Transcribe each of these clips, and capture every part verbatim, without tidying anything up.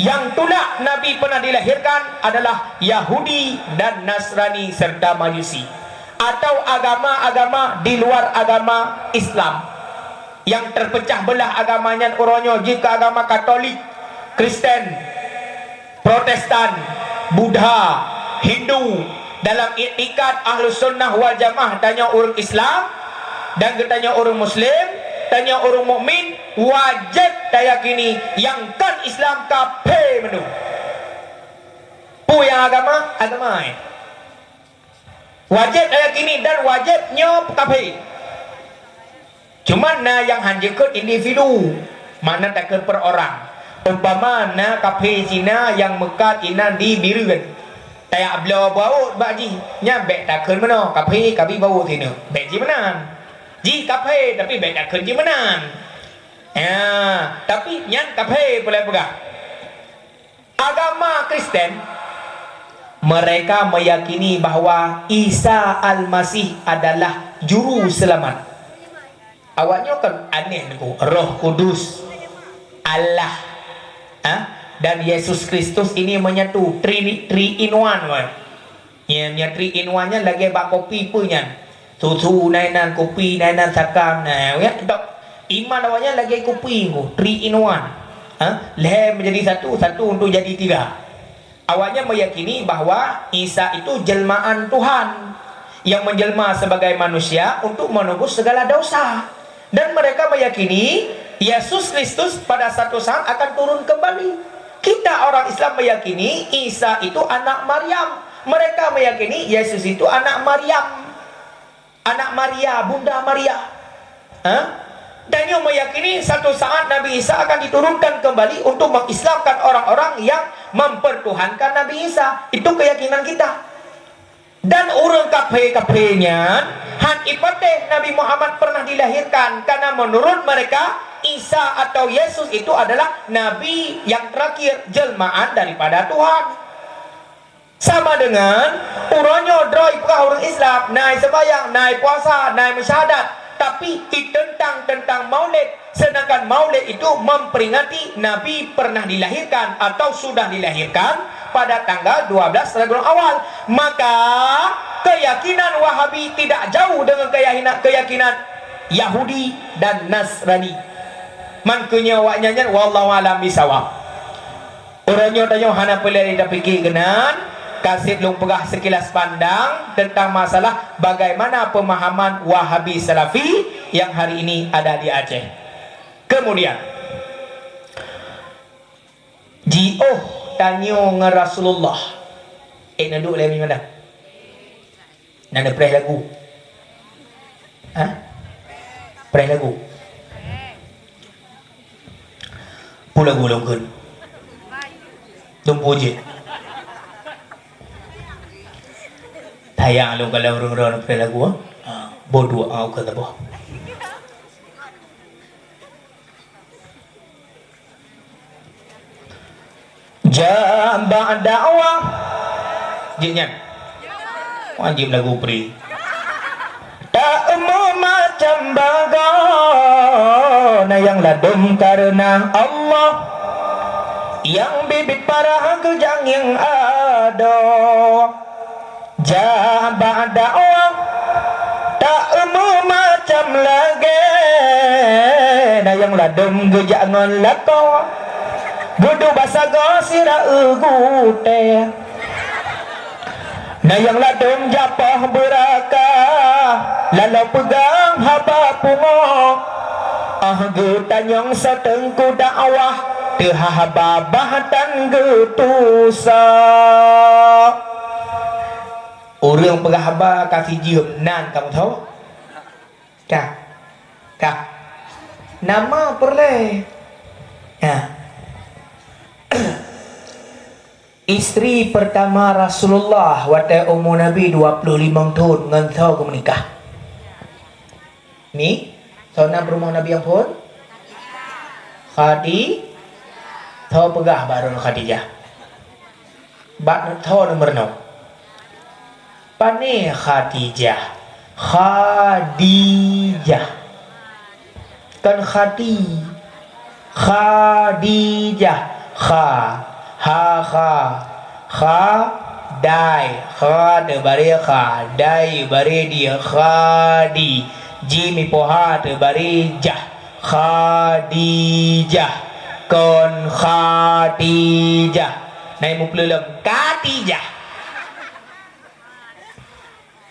Yang tulak Nabi pernah dilahirkan adalah Yahudi dan Nasrani serta Majusi, atau agama-agama di luar agama Islam. Yang terpecah belah agama nyan uroe nyoe jih keu agama Katolik, Kristen, Protestan, Buddha, Hindu. Dalam iktikad Ahlus Sunnah wal Jamaah, tanyoe ureuëng Islam dan geutanyoe ureuëng Muslim, tanyoe ureuëng mukmin, wajéb tayakini nyang kon Islam kaphé mandum. Peue nyang agama? Agama, eh. Wajéb tayakini dan wajéb nyoe kaphé. Cuma na nyang han jeuet keu individu, makna takheun per orang. Umpama na kaphé Cina nyang meukat inan di Bireuen, tajak bloe bawot bak jih, nyan bék takheun meunoe kaphé, kabi bawot sineuk. Bék jimeunan. Jih kaphé, tapi bék takheun jimeunan. Ya, tapi nyan kaphé peulai peugah. Agama Kristen, mereka meyakini bahwa Isa Al-Masih adalah juru selamat. Awaknyoe kan aneh niku, Roh Kudus, Allah, ha? Dan Yesus Kristus ini menyatu, three, three in one, weh. Nyan, nyan three in one nyan lagée bak kopi peue nyan. Susu na inan, kopi na inan, sakam na, ya, dok. Iman awaknyan lagée kopi ku, three in one. Ha? Lhée menjadi satu, satu untuk jadi tiga. Awaknyan meyakini bahwa Isa itu jelmaan Tuhan yang menjelma sebagai manusia untuk menebus segala dosa. Dan mereka meyakini Yesus Kristus pada satu saat akan turun kembali. Kita orang Islam meyakini Isa itu anak Maryam. Mereka meyakini Yesus itu anak Maryam. Anak Maria, Bunda Maria. Ha? Dan nyoe meyakini satu saat Nabi Isa akan diturunkan kembali untuk mengislamkan orang-orang yang mempertuhankan Nabi Isa. Itu keyakinan kita. Dan ureuëng kaphé-kaphé nyan han ipatéh Nabi Muhammad pernah dilahirkan, karena menurut mereka, Isa atau Yesus itu adalah nabi yang terakhir, jelmaan daripada Tuhan. Sama dengan uroe nyoe droe peugah ureuëng Islam, na i sembahyang, na i puasa, na i meusyahadat, tapi iteuntang tentang Maulid, sedangkan Maulid itu memperingati Nabi pernah dilahirkan atau sudah dilahirkan pada tanggal dua belas Rabiul Awal. Maka, keyakinan Wahabi tidak jauh dengan keyakinan, keyakinan Yahudi dan Nasrani. Man keu nyoe awaknyan nyan, wallahu a'lam bishawab. Uroe nyoe tanyoe hana peureulée tapike keunan, ka seb lôn peugah sekilas pandang tentang masalah bagaimana pemahaman Wahabi Salafi yang hari ini ada di Aceh. Kemudian, jiôh tanyoe ngon Rasulullah. Eh, na duek lé meunan. Na neupreh lagu? Ha? Preh lagu? Peue lagu lôn kheun? Tumpu jih. Tayang lôn kalau ureuëng-ureuëng preh lagu, ha? Boh duek, ha, ukeue teuboh. Jabah dakwah. Jih nyan. Wajéb lagu pri. Tak meumacam bagoe, na nyang ladôm kareuna Allah, nyang biet-biet parah geujak ngieng adoe. Jabah dakwah tak meumacam lagée, na nyang ladôm geujak ngon lakoe, geuduek basa goe sira gutée. Na nyang ladôm jak poh beurakah, lalu peugah haba pungoe. Ah geutanyong soe teungku dakwah, teuhah babah tan geutusoe. Ureuëng peugah haba ka sijeuem nan kamoe tho? Ka. Ka. Nama peureulée? Ya. Istri pertama Rasulullah watée umu Nabi dua puluh limong thon ngon soe geumeunikah? Ni, soe nan peurumoh Nabi nyang phon? Khadi-, soe peugah bak droeneuh Khadijah? Bak soe nomor nyoe? Pane Khadijah? Khadijah. Kon Khadi. Khadijah. Kha. Ha, kha. Kha, dai. Kha teubaréh kha. Dai baréh di, kha di. Jim ipoh ha teubaréh jah. Khadijah. Kon Khatijah. Nai mupleuleum. Katijah.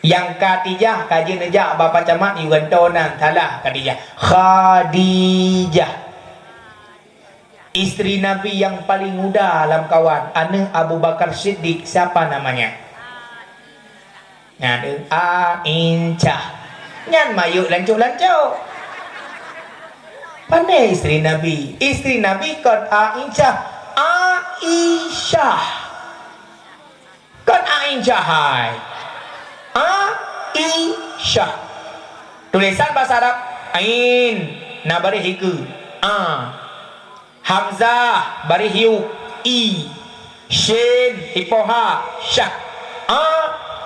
Nyang Katijah ka jeuet neujak bak Pak Camat yue gantoe nan, salah Katijah. Khadijah. Istri Nabi yang paling muda lam kawan, aneuk Abu Bakar Siddiq, siapa namanya? Nyan, Aisyah. Nyan mayuk lancok-lancok. Pane istri Nabi? Istri Nabi kon Aisyah. Aisyah. Kon Aisyah hai. Aisyah. Tulisan bahasa Arab, ain, na baréh hikeue, a. Hamzah, baréh hiup, i. Shin, ipoh ha, syah.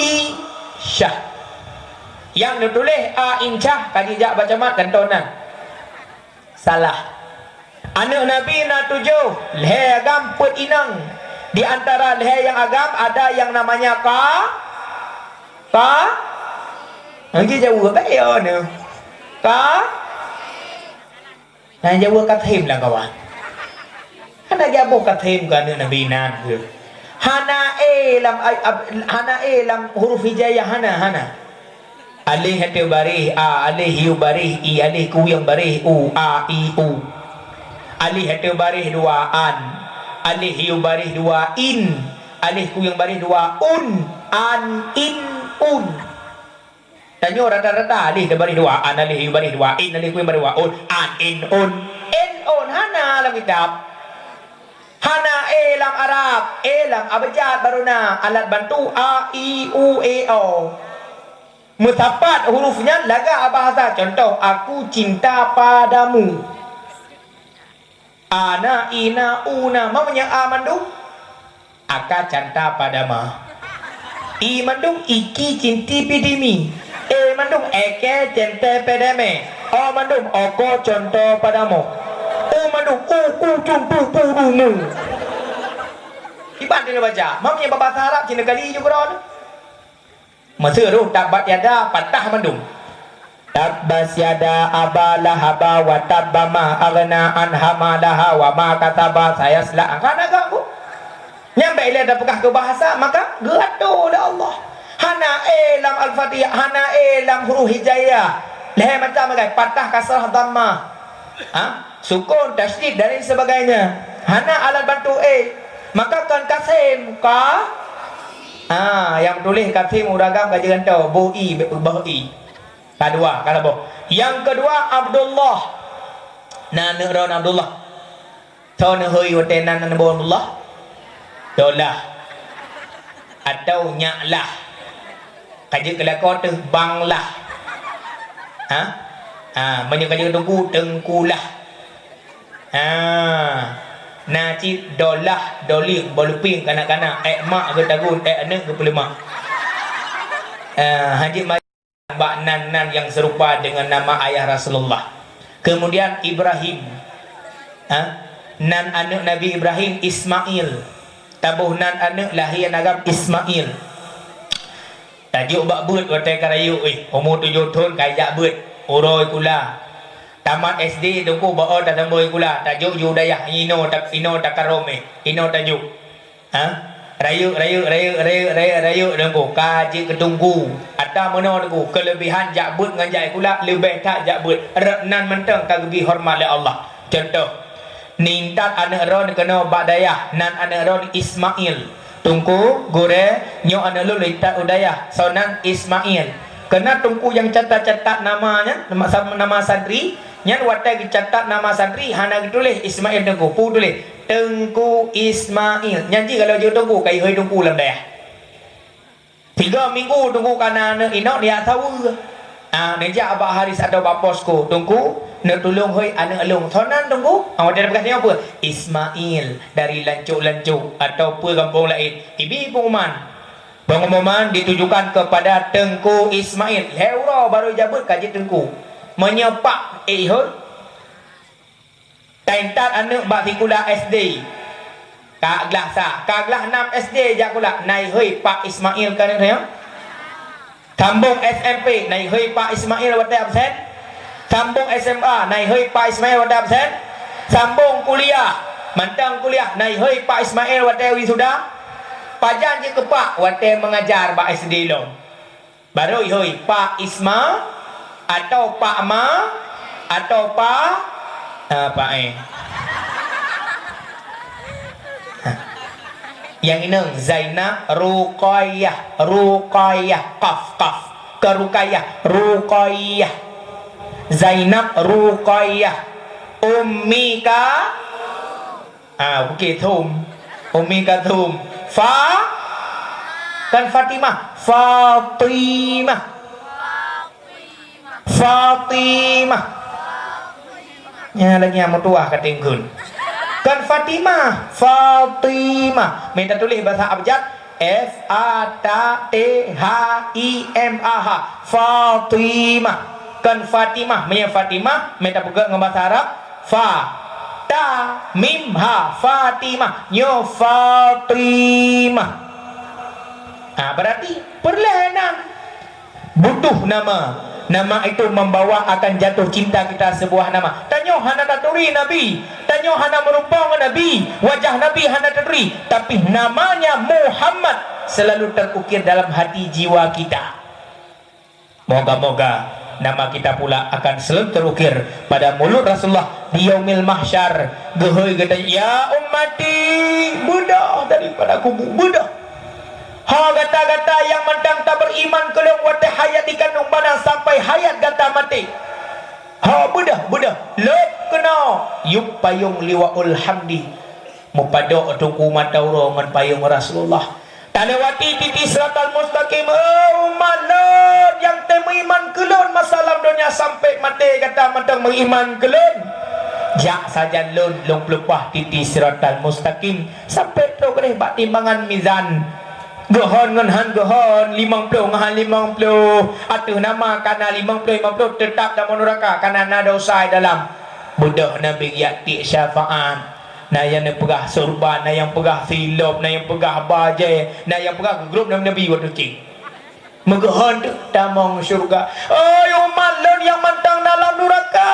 Aisyah. Nyang neutuléh Aisyah ka jijak bak Camat gantoe nan. Salah. Aneuk Nabi na tujoh, lhèe agam peuet inong. Di antara lhèe nyang agam ada yang namanya Ka-, Ka-, Hana jijaweueb, bèk yo nyoe. Ka-, Hana jaweueb Kasim lam kawan. Hana jiaboh Kasim keu aneuk Nabi nan keuh. Hana e lam ai-, ab-, hana e lam huruf hijaiyah, hana, hana. Aléh ateueh baréh a, aléh hiup baréh i, aléh kuyueng baréh u, a, i, u. Aléh ateueh baréh dua an, aléh hiup baréh dua in, aléh kuyueng baréh dua un, an, in, un. Tanyoe rata-rata aléh ateueh baréh dua an, aléh hiup baréh dua in, aléh kuyueng baréh dua un, an, in, un. In, un hana lam kitab. Hana e lam Arab, e lam abjad baru na, alat bantu a, i, u, e, o. Meusapat huruf nyan lagak bahasa. Contoh, aku cinta padamu. Ana, ina, una, ma meunyoe a mandum? Aka canta padama. I mandum, iki cinti pidimi. E mandum, eke cente pedeme. O mandum, oko conto padamo. U mandum, uku cuntu pudumu. Kiban teuh neubaca. Ma meunyoe bak bahasa Arab cit neukali ju keudroe. Meuseue roh tabbat yada patah mandum. Tabbat yada Aba Lahaba wa tabba ma aghna anha maluha wa ma kasaba sayasla. Kan agak bu? Nyan bèk ilèe tapeugah keu bahasa, maka geuatoe lé Allah. Hana e lam Al-Fatihah, hana e lam huruf hijaiyah. Lhèe macam bagai, patah, kasrah, dhammah. Ha? Sukun, tasydid dan lain sebagainya. Hana alat bantu e. Maka kon Kasim, ka? Ha, nyang tuléh Kasim ureueng agam ka jigantoe, boh i, boh i. Ka dua, ka saboh. Nyang keudua, Abdullah. Na aneuk droen Abdullah. Soe neuhôi watèe nan aneuk droen Abdullah? Dolah. Atau Nyak Lah. Ka jeuet keu lakoe teuh Bang Lah. Ha? Ha, meunyoe ka jeuet keu teungku, Teungku Lah. Ha. Na cit Dolah, Doliek, Bolupieng, kanak-kanak, èk mak geutagun, èk aneuk geupeuleumah. Ha, hanjeuet ma- bak nan-nan nyang seurupa deungon nama ayah Rasulullah. Keumudian Ibrahim, ha? Nan aneuk Nabi Ibrahim Ismail. Taboh nan aneuk lahé agam Ismail. Tajok bak beuet watèe ka rayeuk, eh, umu tujoh thon ka jak beuet, uroe sikula. Tamat S D teungku bak o tasambôi sikula, tajok ju dayah, inoe ta-, inoe takarôm, eh, inoe tajok. Ha? Rayeuk, rayeuk, rayeuk, rayeuk, rayeuk, rayeuk, teungku. Ka jeuet keu teungku. Ata meunoe teungku, keuleubehan jak beuet ngon jak sikula, leubeh that jak beuet. Rot nan mantong ka geubri horeumat lé Allah. Cuntoh, neuintat aneuk droen keunoe bak dayah, nan aneuk droen Ismail. Teungku, gurèe, nyoe aneuk lôn intat u dayah, soe nan Ismail. Keunan teungku nyang catat-catat nama nyan, nama sa-, nama santri, nyan watèe geucatat nama santri, hana geutuléh Ismail teungku. Peue tuléh? Teungku Ismail. Nyan jih kalau jeuet teungku, ka ihôi teungku lam dayah. Tiga minggu teungku ka na aneuk inong jak saweue. Ah, neujak bak Haris atau bak posko, "Teungku, neutulông hôi aneuk lôn." "Soe nan teungku?" Ah, watèe peugah nyoe peue? "Ismail dari Lancok-Lancok atau peue gampông laén." Ibi pengumuman. Pengumuman ditujukan kepada Teungku Ismail. Lhèe uroe baru jak beuet ka jeuet teungku. Meunyoe pak, eh, ihôi. Taintat aneuk bak sikula S D. Ka glah sa, ka glah nam S D jak kulak, na ihôi Pak Ismail ka nyoe. Sambong S M P, na ihôi Pak Ismail watée absen. Sambong S M A, na ihôi Pak Ismail watée absen. Sambong kuliah, mantong kuliah, na ihôi Pak Ismail watée wisuda. Pajan jeuet keu Pak watée mengajar bak S D lom. Barô ihôi Pak Isma atau Pak Ma atau Pak, ah, Pak, eh. Nyang inong Zainab Ruqayyah, Ruqayyah, qaf, qaf. Keu Ruqayyah, Ruqayyah. Zainab Ruqayyah. Ummi ka Ah, bukét thum. Ummi ka thum. Fa-, kan Fatimah. Fatimah. Fatimah. Nyan lagée nyang meutuah ka teungkeun. Kan Fatimah. Fatimah. Mita tuléh bahasa abjad. F A T H I M A H. Fatimah. Kan Fatimah. Meunyoe Fatimah, mita peugah ngon bahasa Arab. Fa, ta, mim, ha, Fatimah. Nyoe Fatimah. Ha, berarti peureulée nan butuh nama. Nama itu membawa akan jatuh cinta kita sebuah nama. Tanyoe hana taturi Nabi. Tanyoe hana meurumpok ngon Nabi. Wajah Nabi hana taturi. Tapi namanya Muhammad selalu terukir dalam hati jiwa kita. Moga-moga nama kita pula akan selalu terukir pada mulut Rasulullah di Yaumil Mahsyar. Geuhôi geutanyoe, "Ya ummati, beudôh daripada kubu, beudôh. Ho gata-gata nyang mantong taberiman keu lôn watée hayat dikandung badan sampai hayat gata maté. Ho beudôh, beudôh, lôn keunoe yup payong Liwaul Hamdi." Meupadok teungku mata uroe ngon payong Rasulullah. Talewati titi Siratal Mustaqim, "Oh, umat lôn nyang teuh meuiman keu lôn masa lam donya sampai maté gata mantong meuiman keu lôn. Jak sajan lôn, lôn peuleupah titi Siratal Mustaqim sampai trok lé bak timbangan mizan. Geuhon ngon han geuhon, limong ploh ngon han limong ploh. Ateueh nama kana limong ploh, limong ploh, teutab dalam nuraka kana na dosa di dalam." Beudôh Nabi geujak tiek syafaat. Na nyang neupeugah surban, na nyang peugah silop, na nyang peugah bajée, na nyang peugah geugrôp nabi-nabi watée cit. Meugeuhon teuk tamong syeuruga. "Oi umat lôn nyang mantong na lam nuraka!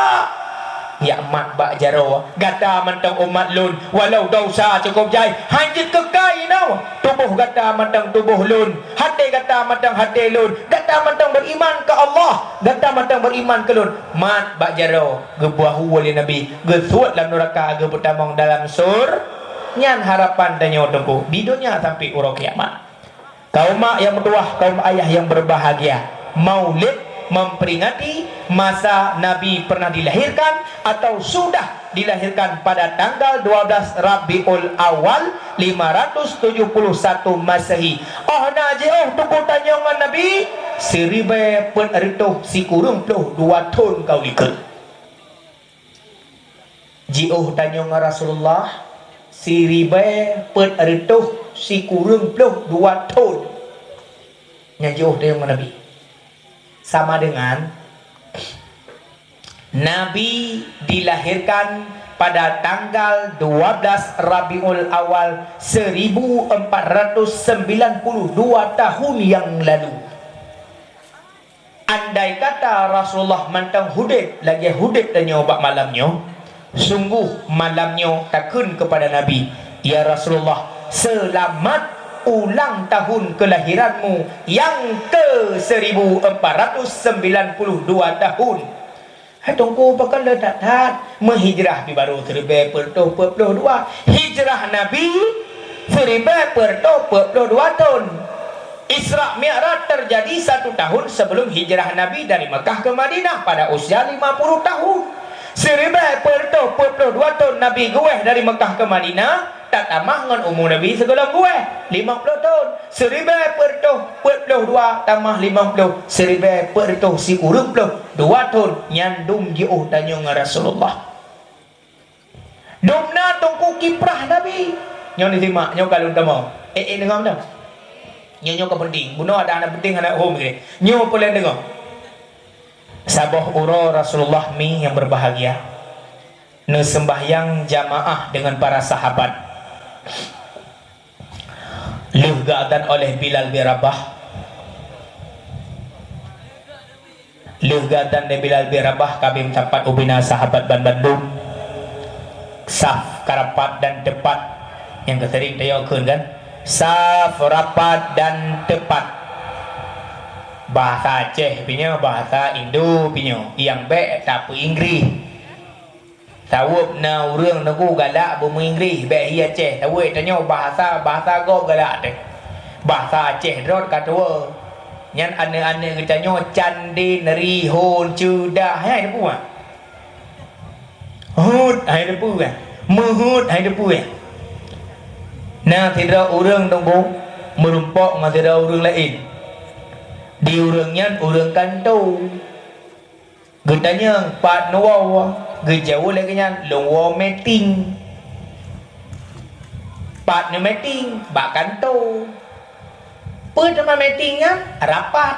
Jak mat bak jaroe, gata mantong umat lôn, walau desya cukôp jai, han jeuet keukai inoe. Tuboh gata mantong tuboh lôn, até gata mantong até lôn, gata mantong beriman keu Allah, gata mantong beriman keu lôn." Mat bak jaroe, geubahu lé Nabi, geusuet lam nuraka, geupeutamong dalam sur-, nyan harapan tanyoe teungku, di donya sampai uroe kiamat. Kaum mak nyang meutuwah, kaum ayah nyang berbahagia, Maulid memperingati masa Nabi pernah dilahirkan atau sudah dilahirkan pada tanggal dua belas Rabiul Awal lima ratus tujuh puluh satu Masehi. Oh na jiôh teungku tanyoe ngon Nabi, siribée peuet reutôh sikureueng ploh dua thon ka u likot. Jiôh tanyoe ngon Rasulullah, siribée peuet reutôh sikureueng ploh dua thon. Nyan jiôh tanyoe ngon Nabi. Sama dengan Nabi dilahirkan pada tanggal dua belas Rabiul Awal seribu empat ratus sembilan puluh dua tahun yang lalu. Andai kata Rasulullah mantong udeb lagée udeb tanyoe bak malam nyoe, sungguh malam nyoe takheun keupada Nabi, "Ya Rasulullah, seulamat ulang tahun keulahiranmu nyang ke seribu empat ratus sembilan puluh dua tahun." Hai Teungku, pakon le that-that? Meuhijrah pih barô siribée peuet reutôh peuet ploh dua. Hijrah Nabi siribée peuet reutôh peuet ploh dua thon. Isra Mi'raj terjadi satu tahun sebelum hijrah Nabi dari Mekah ke Madinah pada usia lima puluh tahun. Siribée peuet reutôh peuet ploh dua thon Nabi geuwéh dari Mekah ke Madinah, tatamah ngon umu Nabi sigohlom geuwéh, limong ploh thon. Siribée peuet reutôh peuet ploh dua tamah limong ploh, siribée peuet reutôh sikureueng ploh dua thon, nyan dum jiôh tanyoe ngon Rasulullah. Dum na Teungku kiprah Nabi. Nyoe neusimak, nyoe ka lôn tamong. Eh, eh, deungoe mantong. Nyoe, nyoe ka penting. Bunoe ada hana penting, hana hom gitu. Nyoe peureulée deungoe. Saboh uroe Rasulullah mi nyang berbahagia, neuseumbahyang jamaah deungon para sahabat. Lheueh geuazan oleh Bilal bin Rabah, lheueh geuazan lé Bilal bin Rabah, ka beusampat ubena sahabat banmandum. Saf ka rapat dan teupat. Nyang ka sering tayue kheun kan? Saf rapat dan teupat. Bahasa Aceh pih nyoe, bahasa Indo pih nyoe. Nyang bèk tapeu Inggris. Sabab na ureuëng teungku galak beumeuinggris, bèk hi Aceh. Sabab tanyoe bahasa, bahasa gob galak teuh. Bahasa Aceh droe ka tuwoe. Nyan aneuëk-aneuëk geutanyoe candin, rihon, ceudah, hai teupeue? Hot, hai teupeue? Meuhot, hai teupeue? Na sidroe ureuëng teungku meurumpok ngon sidroe ureuëng laén. Di ureuëng nyan ureuëng kantô. Geutanyong, "Pat neuwoe?" Geujaweueb lagée nyan, "Lôn woe meeting." "Pat neumeeting?" "Bak kantô." "Peue teuma meeting nyan?" "Rapat."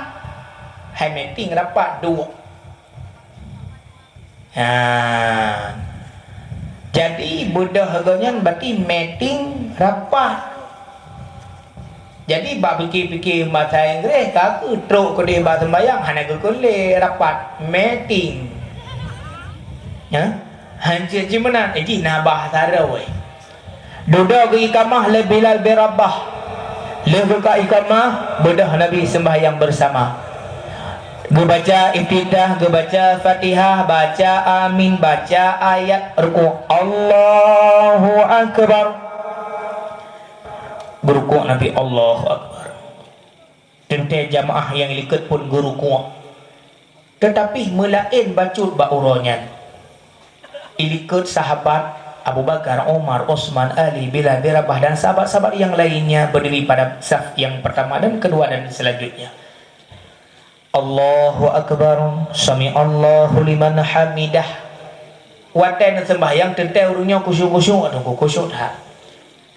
"Hai meeting rapat duek." Ha. Jadi beudôh geuh nyan berarti meeting rapat. Jadi, bak pike-pike bahasa Inggris, ka keuh trok keudeh bak seumbahyang, hana geukheun lé rapat, meeting. Ya? Hanjeuet jimeunan, eh, jih na bahasa roe. Dudoe geu-ikamah lé Bilal bin Rabah. Lheueh geuka ikamah, beudôh Nabi seumbahyang beusama. Geubaca iftitah, geubaca Fatihah, baca amin, baca ayat, rukuk. Allahu Akbar. Geurukuk Nabi, Allahu Akbar. Teuntée jamaah nyang likot pun geurukuk. Teutapi meulaén bacut bak uroe nyan. Ilikot sahabat Abu Bakar, Umar, Utsman, Ali, Bilal bin Rabah dan sahabat-sahabat nyang lainnya berdiri pada saf yang pertama dan kedua dan selanjutnya. Allahu Akbar, sami'allahu liman hamidah. Watée neuseumbahyang teuntée ureuëng nyoe khusyuk-khusyuk atawa khusyuk that.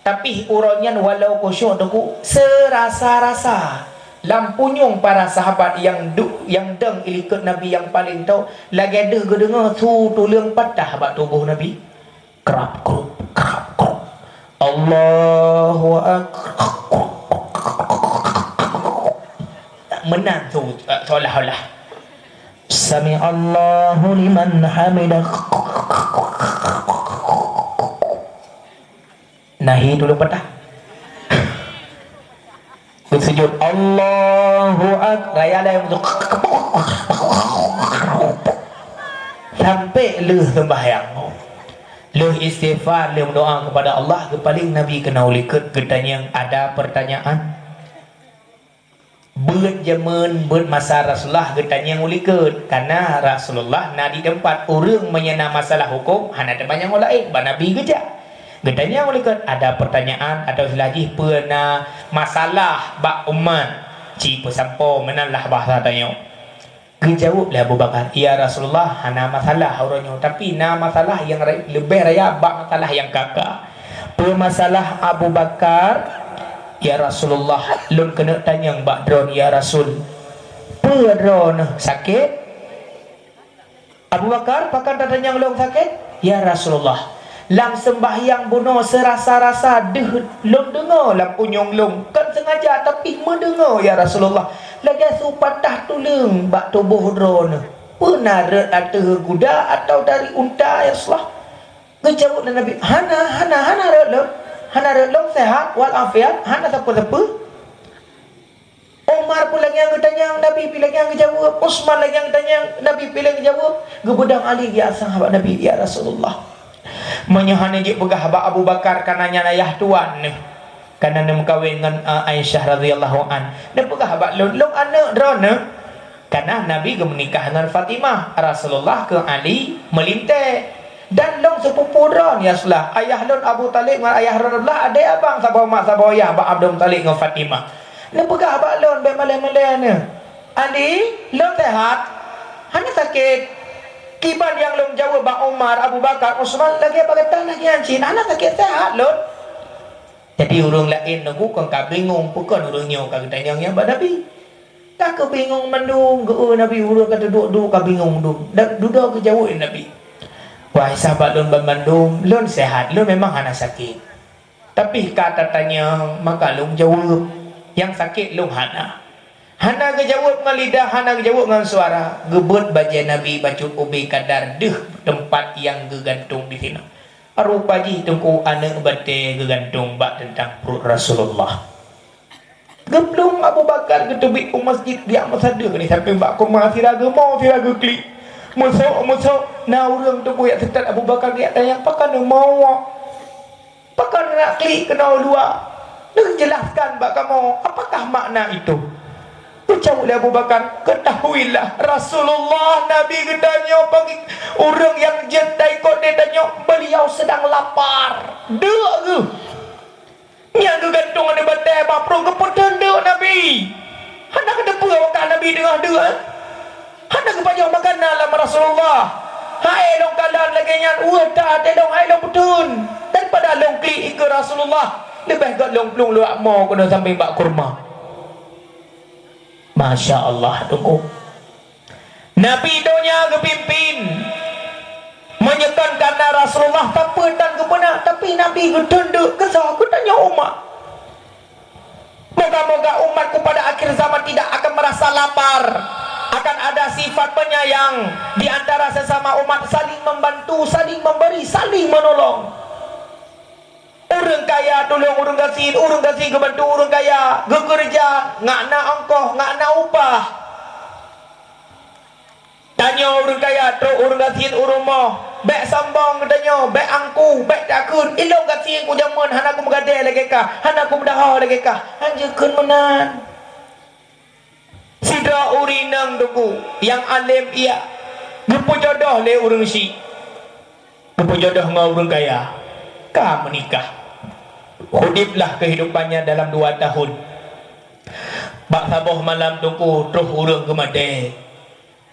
Tapi uroe nyan walau khusyuk teungku, seurasa-rasa lam punyueng para sahabat nyang du-, nyang dong ilikot Nabi nyang paleng tho, lagée deuh geudeungoe su tuleueng patah bak tuboh Nabi. Krab, krub, krab, krub. Allahu Akbar. Meunan su, seolah-olah. Sami'allahu liman hamidah. Nahi tuleueng patah. Beusujud, Allahu Ak-, raya laén beutôi. Sampai lheueh seumbahyang. Lheueh istighfar, lheueh meudoa kepada Allah, geupaleng Nabi keunoe likot geutanyong, "Ada pertanyaan?" Beuet jameun, beuet masa Rasulullah geutanyong u likot, kareuna Rasulullah na di teumpat. Ureuëng meunyoe na masalah huköm, hana teumanyong u laén, bak Nabi geujak. Geutanyong u likot, ada pertanyaan atawa istilah jih peue na masalah bak umat, ci peusampoe, meunan lah bahasa tanyoe. Geujaweueb lé Abu Bakar, "Ya Rasulullah, hana masalah uroe nyoe, tapi na masalah nyang ra-, leubeh raya bak masalah nyang ka-ka." "Peue masalah, Abu Bakar?" "Ya Rasulullah, lôn keuneuk tanyong bak droeneuh, ya Rasul." "Peue droeneuh sakét?" "Abu Bakar, pakon tatanyong lôn sakét?" "Ya Rasulullah, lam seumbahyang bunoe seurasa-rasa deuh lôn deungoe lam punyueng lôn, kon seungaja tapi meudeungoe, ya Rasulullah, lagée su patah tuleueng bak tuboh droeneuh. Peue na rhot ateueh guda atawa dari unta, ya Rasulullah?" Geujaweueb lé Nabi, "Hana, hana, hana rhot lôn. Hana rhot lôn, sehat wal afiat, hana sapeue-sapeue." Umar pih lagée nyan geutanyong, Nabi pih lagée nyan geujaweueb. Utsman lagée nyan geutanyong, Nabi pih lagée nyan geujaweueb. Geubeudôh Ali geujak asang bak Nabi, "Ya Rasulullah, meunyoe hana jeuet peugah bak Abu Bakar, kareuna nyan ayah tuan neuh, kareuna neumeukawen ngon, eh, Aisyah radhiyallahu an, neupeugah bak lôn, lôn aneuëk droeneuh." Kareuna Nabi geumeunikah ngon Fatimah, Rasulullah keu Ali meulintée. "Dan lôn sepupu droeneuh, ya Rasulullah. Ayah lôn Abu Thalib ngon ayah droeneuh adalah adék abang, saboh mak saboh yah bak Abdul Muthalib ngon Fatimah. Neupeugah bak lôn, bék malée-malée neuh." "Ali, lôn sehat. Hana sakét." Kiban nyang lôn jaweueb bak Umar, Abu Bakar, Utsman, lagée bak gata lagée nyan cit. "Hana sakét, sehat lôn." Jadi ureuëng laén nyoe kon ka bingong, pakon ureuëng nyoe ka geutanyong nyan bak Nabi. Ka keu bingong mandum, geu-eu Nabi, ureuëng ka teuduek-duek ka bingong dum. Dan dudoe geujaweueb lé Nabi, "Wahai sahabat lôn banmandum, lôn sehat, lôn memang hana sakét. Tapi ka tatanyong, maka lôn jaweueb. Nyang sakét lôn hana. Hana geujaweueb ngon lidah, hana geujaweueb ngon suara. Geubeuet bajée Nabi bacut ubé kadar deuh teumpat nyang geugantong disinoe. Rupa jih Teungku aneuëk batée geugantong bak teuntang pruet Rasulullah. Geuplueng Abu Bakar geuteubiet u masjid, geujak meusadeue di sampéng bak kurma, sira geumo, sira geuklik. Meusok-meusok, na ureuëng Teungku jak seutôt Abu Bakar geujak tanyong, "Pakon neumo?" Pakon neujak klik keunoe u luwa? Neujelaskan bak kamoe, apakah makna itu? Geucok lé Abu Bakar, "Ketahuilah, Rasulullah Nabi geutanyoe pagi ureuëng nyang jeuet taikot lé tanyoe, beliau sedang lapar." Deuk geuh. Nyang geugantong aneuëk batée bak pruet geupeuteun deuk Nabi. Hana geuteupeue awaknyan Nabi teungoh deuk, eh? Hana geupajoh makanan lam Rasulullah. Hai lôn kalon lagée nyan, weueh that lé lôn, hai lôn peuteun. Daripada lôn klik ikeue Rasulullah, leubeh gét lôn plueng luwak mo keunoe sampéng bak kurma. Masya Allah, Teungku. Nabi donya geupimpin. Meunyoe kon karna Rasulullah, sapeue tan geupeuna, tapi Nabi geuteun deuk keu soe? Geutanyoe umat. Moga-moga umatku pada akhir zaman tidak akan merasa lapar. Akan ada sifat penyayang di antara sesama umat, saling membantu, saling memberi, saling menolong. Ureuëng kaya tulông ureuëng gasien, ureuëng gasien geubantu ureuëng kaya, geukeureuja, ngat na ongkoh, ngat na upah. Tanyoe ureuëng kaya trok ureuëng gasien u rumoh, bék sombong geutanyoe, bék angku, bék takheun, "Ilông gasien ku jameun hana kumeugadée lagée kah, hana kumeudaho lagée kah." Hanjeuet kheun meunan. Sidroe ureuëng inong Teungku nyang além ié, geupeujodoh lé ureuëng syiek, geupeujodoh ngon ureuëng kaya, ka meunikah. Hiduplah kehidupannya dalam dua tahun. Bak saboh malam Teungku, troh ureuëng geumaté.